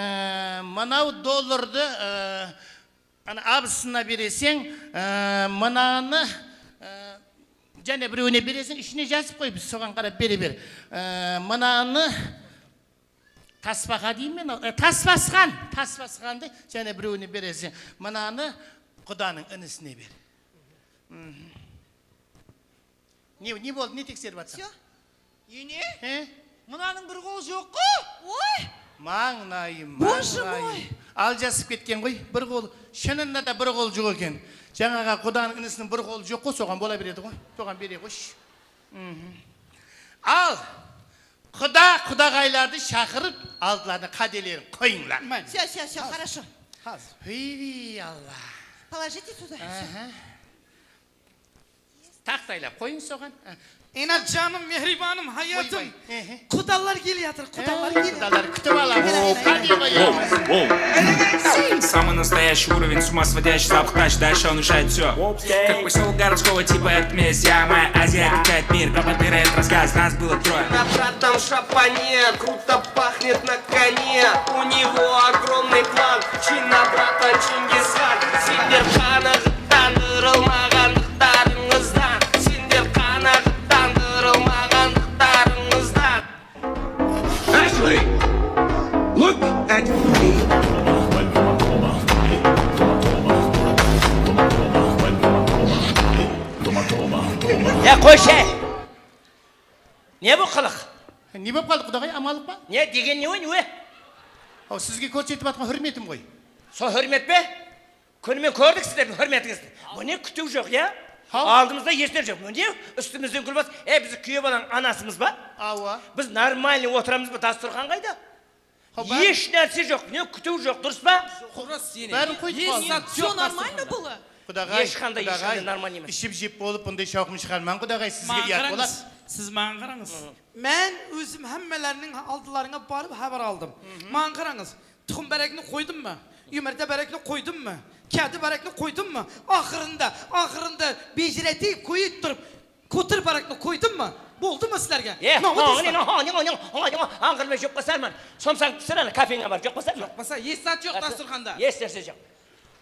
mınaw dollardı, a, ana, abısına bereseń, a, mınanı, a, jáne birewine bereseń, ishine jazıp qoy, biz soǵan qarap bere ber. A, mınanı tasbaqa deymen, e, tas basqan, tas basqandı jáne birewine bereseń. Mınanı qudanıń inisine ber. Mhm. Ne, ne boldı, ne tekserip atsań? Всё. Ene? He? Mınanıń bir qolı joq ǵo? Oy! Mańlayım, Боже мой! Mańlayım. Aljasıp ketken ǵoy, bir qolı. Shınında da bir qolı joq eken. Jańaǵı qudanıń inisiniń bir qolı joq ǵo, soǵan bola beredi ǵo. Soǵan bere qoyshı. Mhm. Al, quda, qudaǵaylardı shaqırıp, aldılarına qádelerin qoyıńlar. Всё, всё, всё, хорошо. Házir. Ey, Alla. Положите сюда. Aha. Taxtaylap qoyıń soǵan. Enajanım, mehribanım, hayatım. Qudalar kelyatır, qudalar kelyatır. Qudalar kútip alamız. Qáne qoyamız. Самый настоящий уровень, с ума сводящий запах тащит, дальше он решает всё. Как посёлок городского типа, это месть, я моя Азия, как мир, папа, ты рассказ, нас было трое. На братном шапане круто пахнет на коне. У него огромный клан, Чина братан Чингисхан. Сендер qanaǵıttandırılmaǵanlıqtarıńızdan, sender qanaǵıttandırılmaǵanlıqtarıńızdan. Ashley, look at me. Ya qoyshı! Ne bu qılıq? Ne bolıp qaldı, qudaǵay, amanlıq pa? Ne degen ne, oy, ne? Aw, sizge kórsetip atırǵan húrmetim ǵoy. Sol húrmet pe? Kúnimen kórdik sizlerdiń húrmetińizdi. Mine, kútiw joq, ya? Aldımızda esler joq. Mine, ústimizden gúl bas. E, biz kúyew balań anasımız ba? Awa. Biz normalnıy otıramız ba? Dasturxan qayda? Hesh nárse joq, ne kútiw joq, durıs pa? Bárin qoydıp qaldı. Всё нормально было? Qudaǵay, hesh qanday, hesh qanday нормально emes. Iship-jep bolıp, bunday shawqım shıǵarmań, qudaǵay, sizge uyat boladı. Siz maǵan qarańız. Mán ózim hámmeleriniń aldılarına barıp xabar aldım. Maǵan qarańız, tuqım bárekni qoydım ba? Úymirde bárekni qoydım ba? Kádi bárekni qoydım ba? Aqırında, aqırında bejireti kóyip turıp, Kotir barakni qoydım ba? Boldı ma sizlerge? E, ańǵırmay joq basarman. Somsań túsir, ana, kafeńe bar, joq basarman. Joq basa, hesh zat joq dasturxanda. Hesh nárse joq.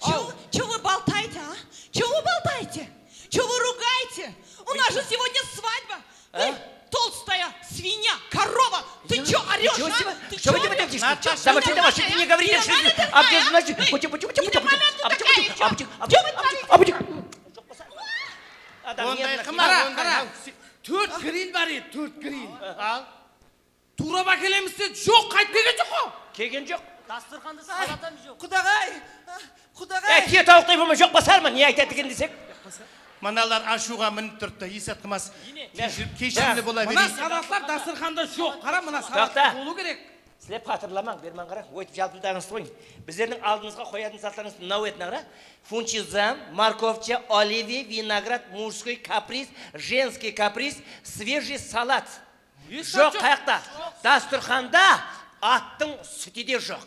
Чё, чё вы болтаете, а? Чё вы болтаете? Чё вы ругаете? У нас же сегодня свадьба. Ты толстая свинья, корова. Ты чё орёшь, а? Ты чё орёшь? Ты не говори, не говори. Чё вы творите? Onday qılma, onday. Tórt grill bar edi, tórt grill. Al. Tuwrap ákelemiz de, joq, qaytıp kelgen joq ǵo. Kelgen joq. Dasturxanda salatamız joq. Qudaǵay, qudaǵay. E, tiye tawıqtay bolma, joq basarman, ne aytadı eken desek. Mınalar ashıwǵa minip turıptı, esatqımas. Keshirip, keshirimli bola bereyik. Mına salatlar dasturxanda joq. Qara, mına salat bolıw kerek. Sizler patırlamań, berman qara, óytip jalpıldańız qoyıń. Bizlerdiń aldımızǵa qoyatın zatlarımız mınaw edi, qara. Funchizam, morkovcha, оливье, виноград, мужской каприз, женский каприз, свежий салат. Joq, qayaqta? Dasturxanda attıń súti de joq.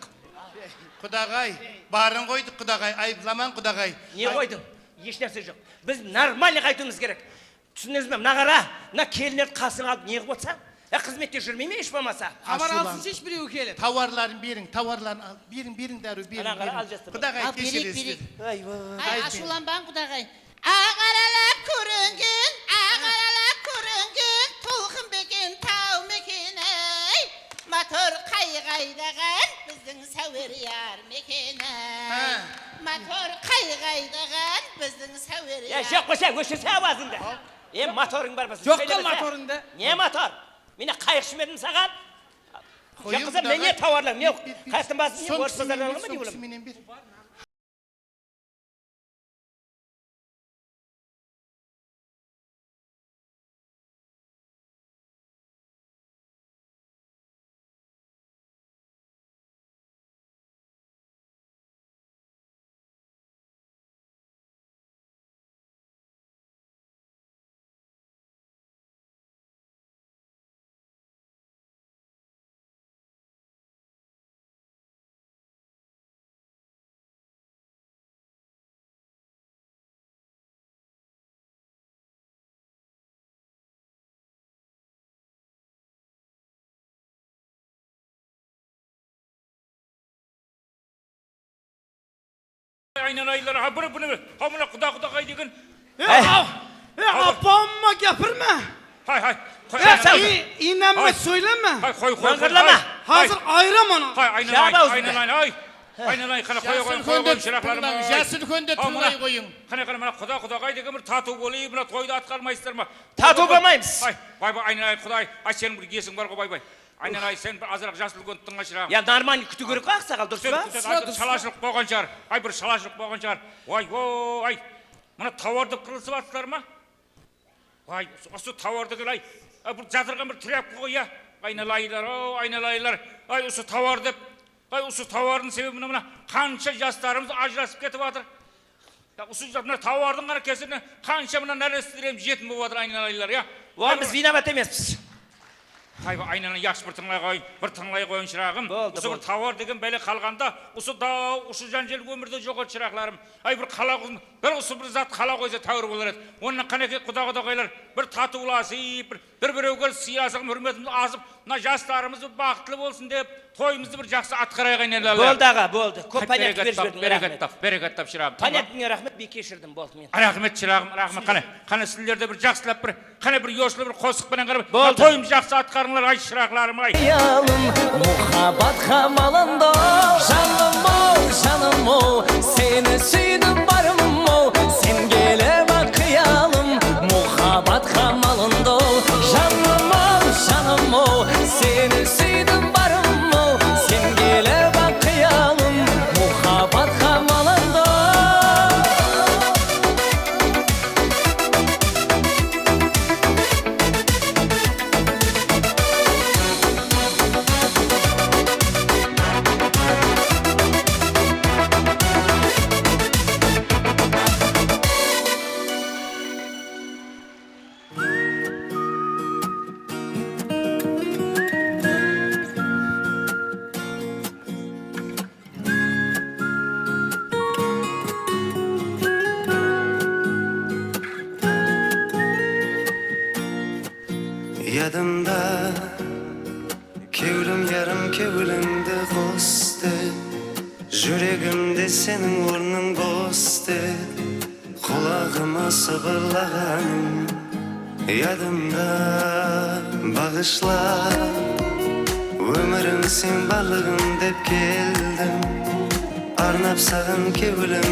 Qudaǵay, barın qoydıq, qudaǵay, ayıplamań, qudaǵay. Ne qoydıń? Hesh nárse joq. Biz normalnıy qaytıwımız kerek. Túsindińiz be? Mına qara, mına kelinlerdi qasıńa alıp ne qılıp otırsań? Ya, xızmette júrmey me, hesh bolmasa? Xabar alsınshı, hesh birewi kelip. Tovarların beriń, tovarların al, beriń, beriń, dárriw beriń. Ana qara, aljastırma. Qudaǵay, al, bereyik, bereyik. Ay, ashıwlanbań, qudaǵay. Aǵaralap kóringen, aǵaralap kóringen, Tulxın beken taw meken-ay. Motor qayǵaydaǵan bizdiń sáwer yar meken-ay. Motor qayǵaydaǵan bizdiń sáwer yar. Ya, joq bolsa, óshirse awazıńdı. E, motorıń bar bolsa. Joq qıl motorıńdı. Ne motor? Men ne, qayıq shımedim saǵan? Joq qılsa, men ne tovarlar, ne qayıqtıń basın, ne orıs bazardan alaman, ne olaman? Aynalaylar, ha, bir, bir, bir, ha, mına quda, qudaǵay degen. E, Ay. a-, e, Al. apamma gepirme. Hay, hay. Qoy, E, aynalaylar. i-, iynenme Hay. sóyleme. Hay, qoy, qoy, qoy, Mıńǵırlama. hay. Házir ayıraman onı. Hay, aynalayın, Jap awzıńdı. aynalayın, ay. Aynalayın, qáne, qoya Jasın qoyıń, qoya qoyıń, shıraqlarım, tınlań, ay. jasın kónde Al, mına, tınlay qoyıń. qáne, qáne, mına quda, qudaǵay degen bir tatıw bolayıp, mına toydı atqarmaysızlar ma? Tatıw Qoy, qoy. bolmaymız. Ay, bay, bay, aynalayın, quday, ay, seniń bir esiń bar ǵo, bay, bay. Aynalayın, sen bir azıraq jas úlken tıńla, shırağım. Ya, normalnıy kútiw kerek ǵo, aqsaqal, durıs Kúte, pa? kúte, Durıs, durıs. shalashılıq bolǵan shıǵar. Ay, bir shalashılıq bolǵan shıǵar. Way, woy, ay. Mına tovardı qırılısıp atsızlar ma? Way, usı, usı tovardı kel, ay. Ay, bir jatırǵan bir tryapka ǵoy, ya. Aynalaylar, ow, aynalaylar. Ay, usı tovar dep. Ay, usı tovardıń sebebi mına, mına qansha jaslarımız ajırasıp ketip atır. Ya, usı mına tovardıń ǵana kesirinen qansha mına nárestelerimiz jetim bolıp atır, aynalaylar, ya. Oǵan biz vinobat emespiz. Hay, aynalayın, yaqshı bir tıńlay qoyıń, bir tıńlay qoyıń, shıraǵım. Boldı, Usı bir boldı. tovar degen bále qalǵanda, usı daw, usı jánjel ómirde joq edi, shıraqlarım. Ay, bir qala qoy-, bir usı bir zat qala qoysa táwir bolar edi. Onnan qánekey quda-qudaǵaylar bir tatıwlasıp, bir Bir-birewge sıylasıp, húrmetimiz asıp, mına jaslarımız baxıtlı bolsın dep, toyımızdı bir jaqsı atqarayıq, aynalaylar. Boldı, aǵa, boldı. Kóp ponyatnik berip jiberdiń, raxmet. Bereket tap, bereket tap, shıraǵım. Ponyatnińe raxmet, biyke shırdım, boldı, men. Raxmet, shıraqım, raxmet. Qáne, qáne, sizlerdi bir jaqsılap bir, qáne, bir yoshlı bir qosıq penen qarap, Boldı. toyımdı jaqsı atqarıńlar, ay, shıraqlarım, ay. Qıyalım, muhabbatqa malındı. Janım-ow, janım-ow, seni súydim, barım-ow, sen kelip-aq qıyalım. Muhabbatqa malındı, janım-ow, janım-ow, seni súydim, barım-ow, sen kelip-aq qıyalım. Muhabbatqa malındı. Yadımda, kewlim yarım, kewlimdi qos dep, júregimde seniń ornıń bos dep, qulaǵıma sıbırlaǵanıń yadımda. Baǵıshla, ómirim sen barlıǵım dep keldim, arnap saǵan kewlim.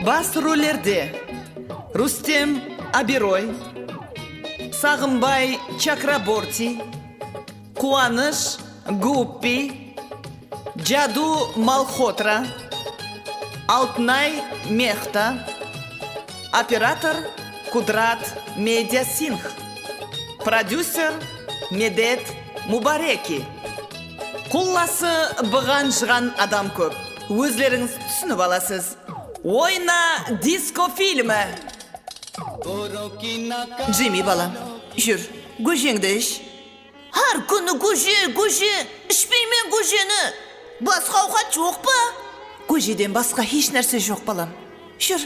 Bas rollerde Rustem Abiroy, Saǵınbay Chakraborti, Quwanısh Guppi, Jadu Malhotra, Altınay Mehta, operator Kudrat Media Singh, prodyuser Medet Mubareki. Qullası, bıǵan-jıǵan adam kóp. Ózlerińiz túsinip alasız. Oyna disko filmi. Jimmi, balam, júr, gójeńdi ish. Hár kúni góje, góje, ishpeymen gójeni. Basqa awqat joq pa? Gójeden basqa hesh nárse joq, balam. Júr,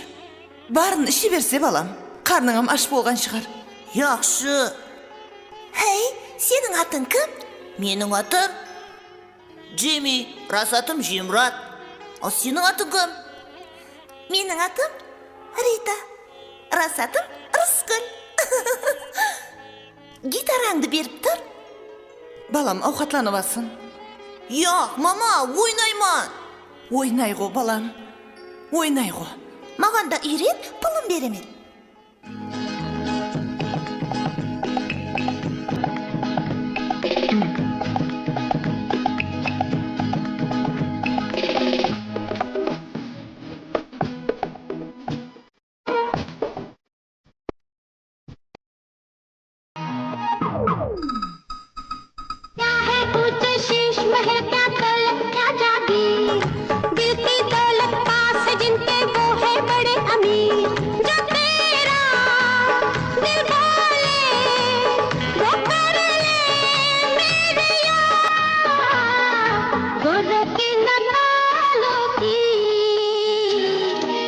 barın ishe berse, balam. Qarnıńam ash bolǵan shıǵar. Yaqshı. Hey, seniń atıń kim? Meniń atım Jimmi, ras atım Jiymurat. Al, seniń atıń kim? Meniń atım Rita. Ras atım Rısgúl. Gitarańdı berip tur. Balam, awqatlanıp alsın. Yoq, mama, oynayman. Oynayǵo, balam, oynayǵo. Maǵan da úyret, pulın beremen. क्या है ऊंचे शीश महल, क्या दौलत, क्या जागीर, दिल की दौलत पास है जिनके, वो है बड़े अमीर। जो तेरा दिल बोले, वो कर ले मेरे यार, गोरखी न कालों की,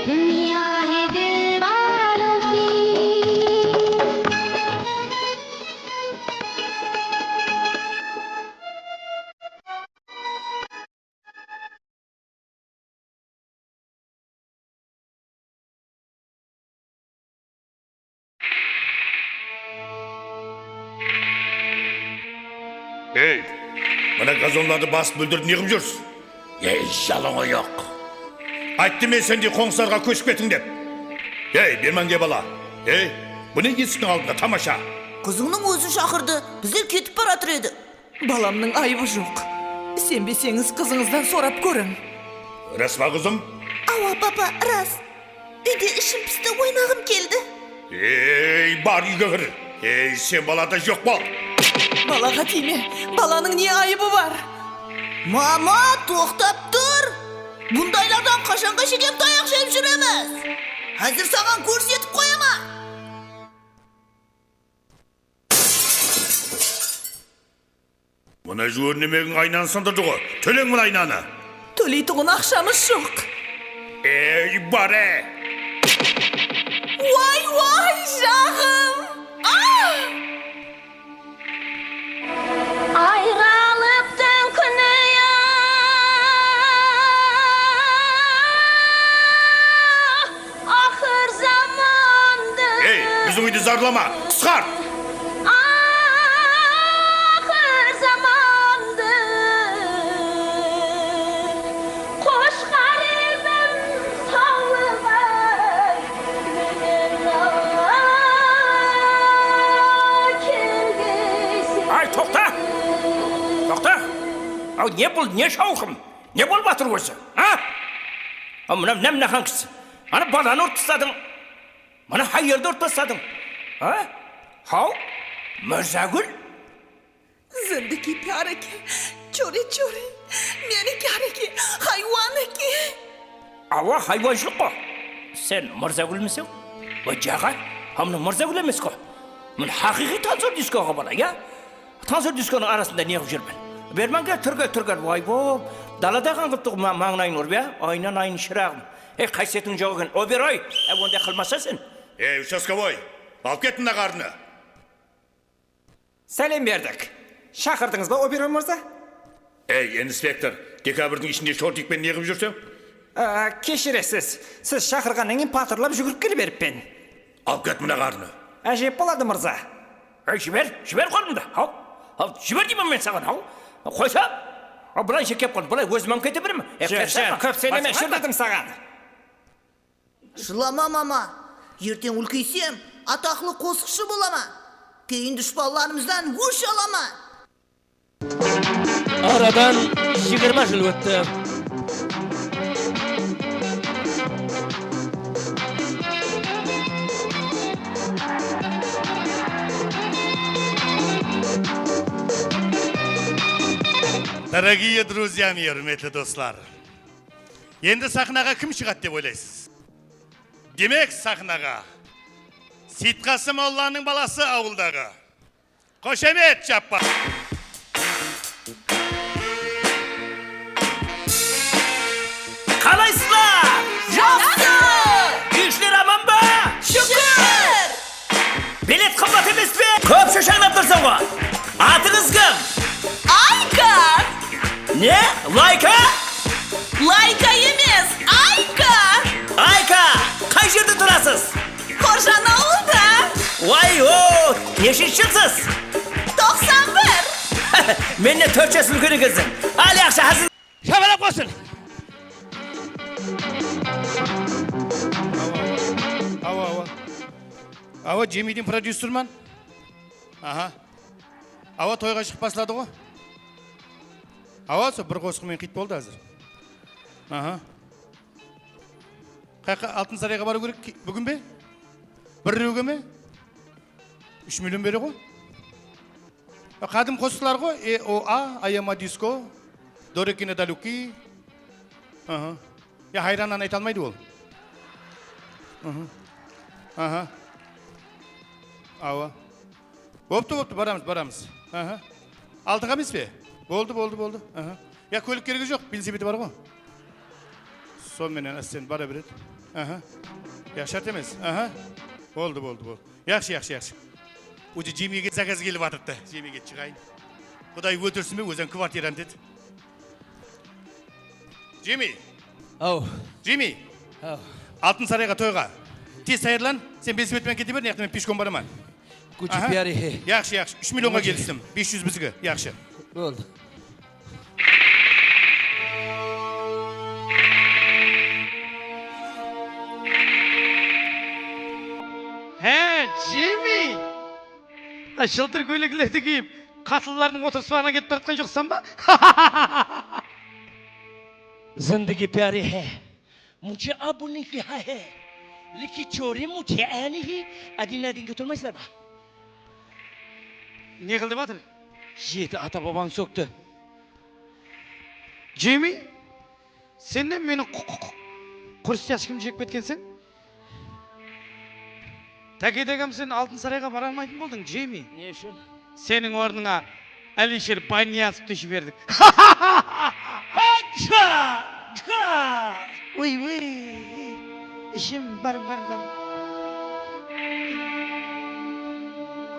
दुनिया है दिल वालों की। Ey, mına gazonlardı basıp óldirip ne qılıp júrsiz? Ey, jalań oyaq! Ayttım men sendey qońsılarǵa kóship ketiń dep. Ey, bermánge bala! Ey, bu ne esiktiń aldında tamasha? Qızıńnıń ózi shaqırdı, bizler ketip baratır edi. Balamnıń ayıbı joq. Isenbeseńiz, qızıńızdan sorap kóriń. Ras pa, qızım? Awa, papa, ras. Úyde ishim pisti, oynaǵım keldi. Ey, bar úyge kir. Ey, sen balada joq bol. Balaǵa tiyme. Balanıń ne ayıbı bar? Mama, toqtap tur. Bundaylardan qashanǵa shekem tayaq jep júremiz? Házir saǵan kórsetip qoyaman. Mına júwernemegiń aynanı sındırdı ǵo. Tóleń mına aynanı. Tóleytuǵın aqshamız joq. Ey, bare! Way, way, jaǵım! Ah! Ayralıqtıń kúni ya, aqır zamandı. Ey, biziń úydi zarlama, qısqart! Aqır zamandı qoshqar edim sawlıǵay. Ay, toqta! Toqta! Aw, ne bul, ne shawqım? Ne bolıp atır ózi, a? Aw, mına, mına, mına hańkisi. Ana balanı urıp tasladıń. Mına hayaldı urıp tasladıń. A? Haw, Mırzagúl? Zindagi pyar eke, chori-chori, meniki eke, haywan eke. Awa, haywanshılıq ǵo. Sen Mırzagúlmiseń? Wa, jaǵa, ha, mına Mırzagúl emes ǵo. Mına haqıyqıy tansor diskoǵa bala, ya? Tansor diskonıń arasında ne qılıp júrmen? Bermánge, túrge, túrge, way-bo, dalada qańǵıp tur, ma-, mańlayın urıp, ya? Aynan-ayın, shıraǵım. Ey, qásiyetiń joq eken, oberoy! Áy, onday qılmasa sen. Ey, uchaskovoy, alıp ket mına ǵarrını! Sálem berdik. Shaqırdıńız ba, oberoy mırza? Ey, inspektor, dekabrdiń ishinde shortikpen ne qılıp júrseń? Á, keshiresiz. Siz shaqırǵannan keyin patırlap júgirip kele berippen. Alıp ket mına ǵarrını. Ájep boladı, mırza. Ey, jiber, jiber qolımdı. Haw, haw, jiber deymen men saǵan, haw. Qoysa, a, bılayınsha kep qaldım. Bılay ózim-ám kete beremen. Ey, júr, júr, kóp sóyleme, júr dedim saǵan. Basqarma. Jılama, mama. Erteń úlkeysem, ataqlı qosıqshı bolaman. Keyin dushpanlarımızdan ósh alaman. Aradan jigirma jıl ótti. Дорогие друзья, húrmetli doslar. Endi saxnaǵa kim shıǵadı dep oylaysız? Demek, saxnaǵa Seytqasım mollanıń balası awıldaǵı Xoshamet Jappar. Qalaysızlar? Jaqsı! Úy-ishler aman ba? Shúkir! Belet qımbat emes pe? Kóp shashańlap tursań ǵo. Atıńız kim? Ayka! Ne? Layka? Layka emes, Ayka! Ayka, qay jerde turasız? Xorjan awılda. Way-o, neshinshi jılsız? Toqsan bir. Mennen tórt jas úlken ekenseń. Al, yaqshı, házir. Shabalap qosın! Awa, awa. Awa, awa. Awa, Jimidin prodyuserman. Aha. Awa, toyǵa shıǵıp basladı ǵo. Awa, sol bir qosıq menen qıyt boldı házir. Aha. Qayaqqa? Altın sarayǵa barıw kerek ki-, búgin be? Birrewge me? Úsh million bere ǵo. Qadim qosıqlar ǵo, E O A, Ayama disko, Dorekina daluki. Aha. Ya, hayrannan ayta almaydı ol. Aha. Aha. Awa. Boptı, boptı, baramız, baramız. Aha. Altıǵa emes pe? Boldı, boldı, boldı. Aha. Ya, kólik keregi joq, velosipedi bar ǵo. Sonıń menen ásten bara beredi. Aha. Ya, shárt emes. Aha. Boldı, boldı, boldı. Yaqshı, yaqshı, yaqshı. Ózi Jimige zakaz kelip atırdı. Jimige shıǵayın. Quday óltirsin be, ózim kvartiranı dedi. Jimi. Aw. Jimi. Aw. Altın sarayǵa toyǵa. Tez tayarlan, sen velosiped penen kete ber, mıyaqta men peshkom baraman. Kuchi pyari hai. Yaqshı, yaqshı. Úsh millionǵa kelistim. Bes júz biziki. Yaqshı. Boldı. He, Jimmi! Mına jıltır kóyleklerdi kiyip, qatınlardıń otırıspağına ketip baratqan joqsań ba? Zindagi pyari hai. Mujhe aap nahi hai hai, leki chori mujhe aap nahi. Adin adinge turmaysızlar ba? Ne qıl dep atır? Jeti ata-babań sókti. Jimmi, sen de meniń qu-, qu-, qu-, qurıstyashkimdi jep ketkenseń. Tákedagam sen Altın sarayǵa bara almaytın boldıń, Jimmi. Ne ushın? Seniń ornıńa Alisher Bayniyatovtı jiberdik. Acha! Acha! Uy, uy. Ishim bar, bar, bar.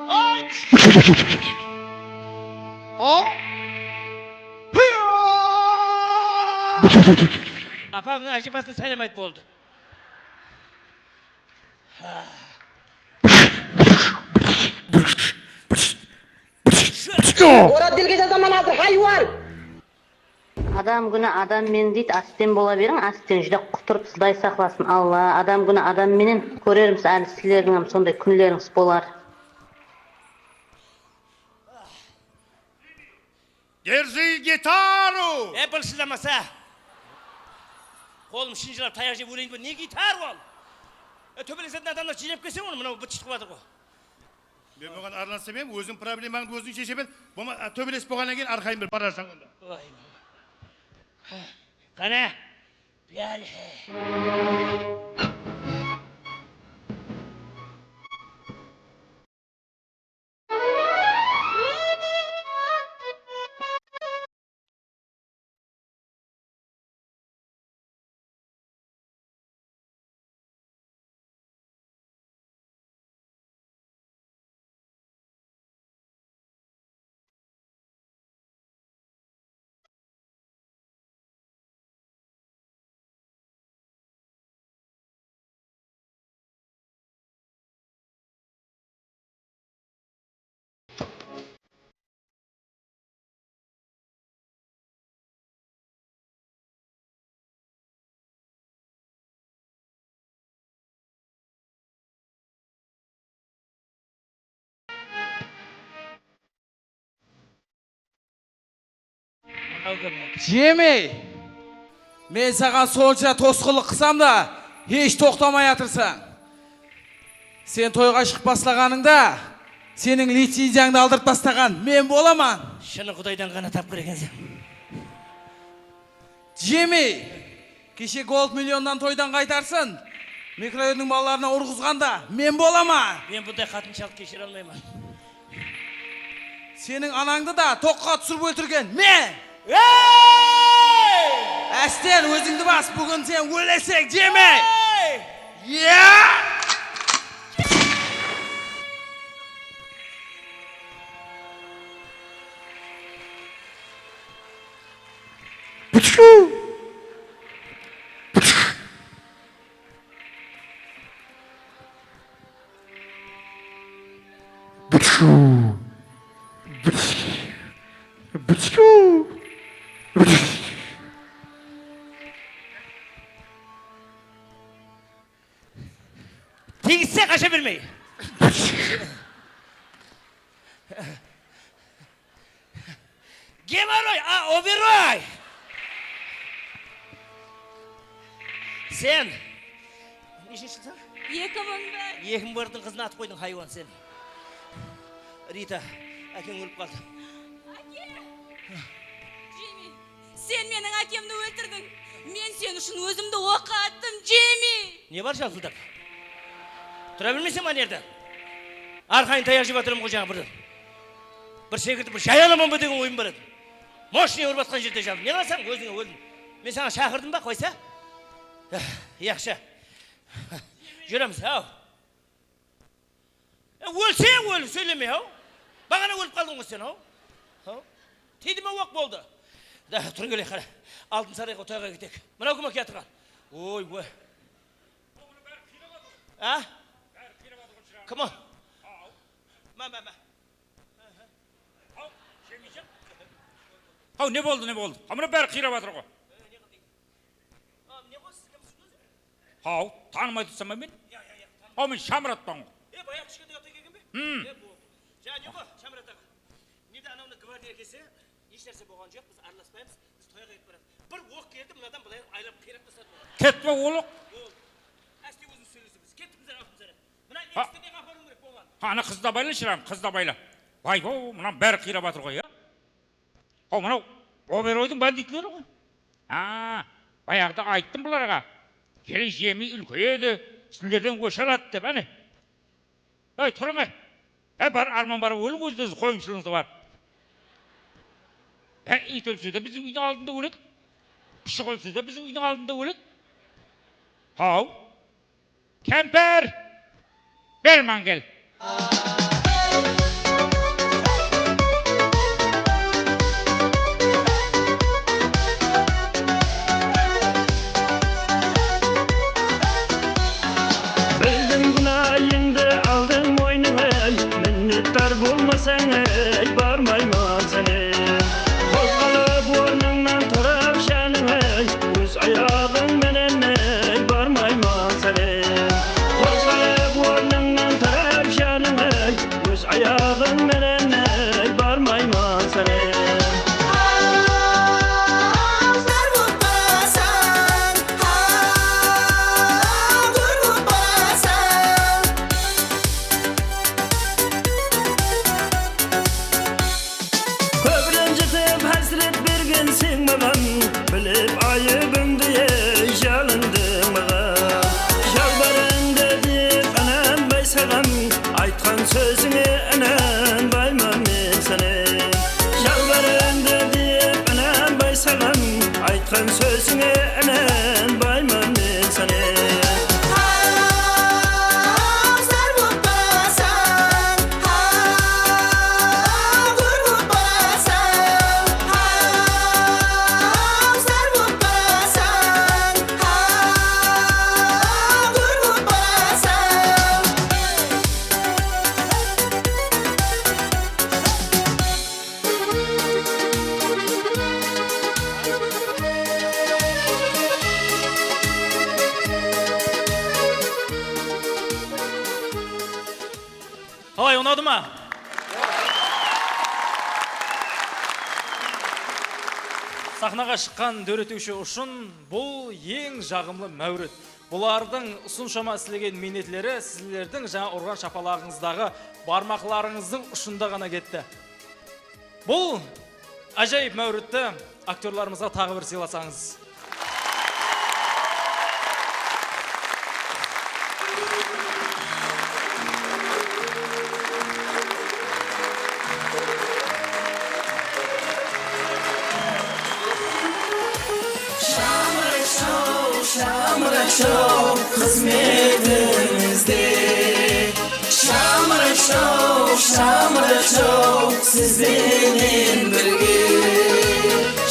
Acha! O? Apa, mına ájapasın saylamaydı boldı. Orat dilge jazaman házir, haywan! Adam kúni adam menen deydi, ásten bola beriń, ásten júdá qutırıp, Quday saqlasın, Alla. Adam kúni adam menen kórermiz, áli sizlerdiń hám sonday kúnlerińiz bolar. Держи гитару! E, bılshıldamasa! Qolım shınjırap, tayaq jep óleyin be? Ne gitar ol? E, tóbelesetin adamlar jıynap kelseń onı, mınaw bıt-shıt qılıp atır ǵo. Men buǵan aralansam em, óziń problemańdı óziń sheshemen. Bolma, a, tóbelesip bolǵannan keyin arqayın bir bararsań onda. Oy. Qáne, beri. Jimmi, men saǵan sonsha tosqınlıq qılsam da, hesh toqtamay atırsań. Sen toyǵa shıǵıp baslaǵanıńda, seniń licenziyańdı aldırıp tastaǵan men bolaman. Shını Qudaydan ǵana tapqır ekenseń. Jimmi, keshe Gold millionnan toydan qaytarsın, mikroyondıń balalarına urǵızǵan da men bolaman. Men bunday qatınshılıq keshire almayman. Seniń anańdı da toqqa túsirip óltirgen men. Ey! Ásten, ózińdi bas, búgin sen óleseń, Jimmi. Ey! Ya! Teygizse qasha bermey. Gemorroy, a, overroy! Sen neshinshi jılsań? Eki mıń bir. Eki mıń birdiń qızına at qoydıń, haywan sen. Rita, ákeń ólip qaldı. Áke! Jimmi, sen meniń ákemdi óltirdiń. Men sen ushın ózimdi oqqa attım, Jimmi! Ne bar jalpıldap? Tura bilmeyseń ba mına jerde? Arqayın tayaq jep atırman ǵoy jańa birden. Bir sekirtip bir jay alaman ba degen oyım bar edi. Moshnıy urıp atqan jerde jalpıl. Ne qılasań, ózińe óldiń. Men saǵan shaqırdım ba, qoysa? Eh, yaqshı. Júremiz, haw. E, ólseń, ól, sóyleme, haw. Baǵana ólip qaldıń ǵoy sen, haw. Haw. Tiydi me, oq, boldı. Da, turıń, kele, qara. Altın sarayǵa toyǵa keteyik. Mınaw kim eken atırǵan? Oy, oy. A? Kim o? Ma, ma, ma. Haw, ne boldı, ne boldı? Haw, mına bári qıyrap atır ǵoy. Haw, tanımay tursań ba meni? Haw, men Shamuratpan ǵoy. E, bayaǵı kishkentay ata kelgen be? Hmm. E, boldı. Jańa ne ǵoy, Shamurat aǵa? Mende anawına gvardiya kelse, hesh nárse bolǵan joq, biz aralaspaymız, biz toyǵa ketip baratırmız. Bir oq keldi, mınadan bılay aylap qıyrap tasladı. Ketpe, ol oq. Boldı. Áste ózimiz sóylesemiz. Kettimiz, aldımız. Mına eksterden aparıwım kerek bolǵan. Ana, qızdı bayla, shıram, qızdı bayla. Vay-bo, mınanıń bári qıyrap atır ǵoy, ya. Haw, mınaw Oberoydıń banditleri ǵoy. A, bayaǵıda ayttım bularǵa. Kelin jemi úlkeyedi, sizlerden ósh aladı dep, áne. Ey, turıń, ey. Ey, bar, arman bar, óliń ózde-ózi qoyımshılıǵıńızda bar. Ey, iyt ólse de biziń úydiń aldında óledi. Pıshıq ólse de biziń úydiń aldında óledi. Haw. Kempir! Berman kel. Bildim gúnayıńdı, aldıń moynıńa, ey, minnetdar bolmasań, ey, barmayman sáne. Qozǵalıp ornıńnan turıp janıń, ey, óz ayaǵıń menen, ey, barmayman sáne. Qozǵalıp ornıńnan turıp janıń, ey, óz ayaǵıń menen, ey, barmayman sáne. Haw, zar bolıp qalasań, haw, zor bolıp qalasań. Kóp renjitip hásiret bergenseń maǵan, bilip ayıbıńdı, ey, jalındıń maǵan. Jalbarań da dep inanbay saǵan, aytqan sózińe inanbayman men sáne. Jalbarań da dep inanbay saǵan, aytqan sózińe inanbayman men sáne. Haw, zar bolıp qalasań, haw, zor bolıp qalasań, haw, zar bolıp qalasań, haw, zor bolıp qalasań. Qalay, unadı ma? Sahnaǵa shıqqan dóretiwshi ushın bul eń jaǵımlı máwrit. Bulardıń usınshama islegen miynetleri sizlerdiń jańa urǵan shapalaǵıńızdaǵı barmaqlarıńızdıń ushında ǵana ketti. Bul ájayıp máwritti aktyorlarımızǵa taǵı bir sıylasańız. Shamıraq show, Shamıraq show, xızmetińizde. Shamıraq show, Shamıraq show, siz benen birge.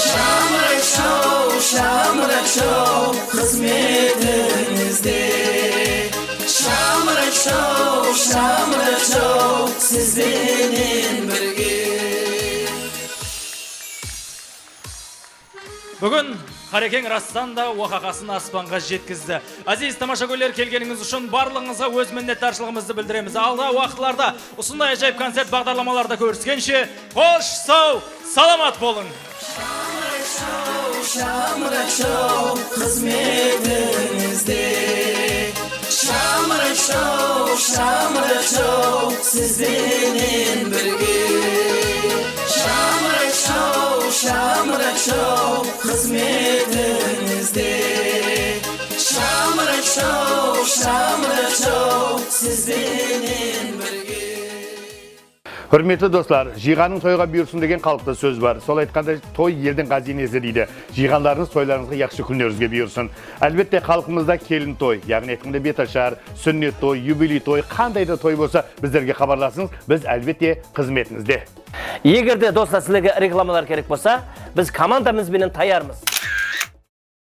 Shamıraq show, Shamıraq show, xızmetińizde. Shamıraq show, Shamıraq show, siz benen birge. Búgin Qarekeń rastan da waqaqasın aspanǵa jetkizdi. Áziz tamashagóyler, kelgenińiz ushın barlıǵıńızǵa óz minnetdarshılıǵımızdı bildiremiz. Aldaǵı waqıtlarda usınday ájayıp koncert baǵdarlamalarda kóriskenshe, xosh, saw, salamat bolıń! Shamıraq show, Shamıraq show, xızmetińizde. Shamıraq show, Shamıraq show, siz benen birge. Shamıraq show, Shamıraq show, xızmetińizde. Shamıraq show, Shamıraq show, siz benen birge. Húrmetli doslar, "Jıyǵanıń toyǵa buyırsın" degen xalıqta sóz bar. Sol aytqanda, toy eldiń ǵáziynesi deydi. Jıyǵanlarıńız toylarıńızǵa, yaqshı kúnlerińizge buyırsın. Álbette, xalqımızda kelin toy, yaǵnıy aytqanda betashar, súnnet toy, yubiley toy, qanday da toy bolsa, bizlerge xabarlasıńız, biz, álbette, xızmetińizde. Eger de, doslar, sizlerge reklamalar kerek bolsa, biz komandamız benen tayarmız.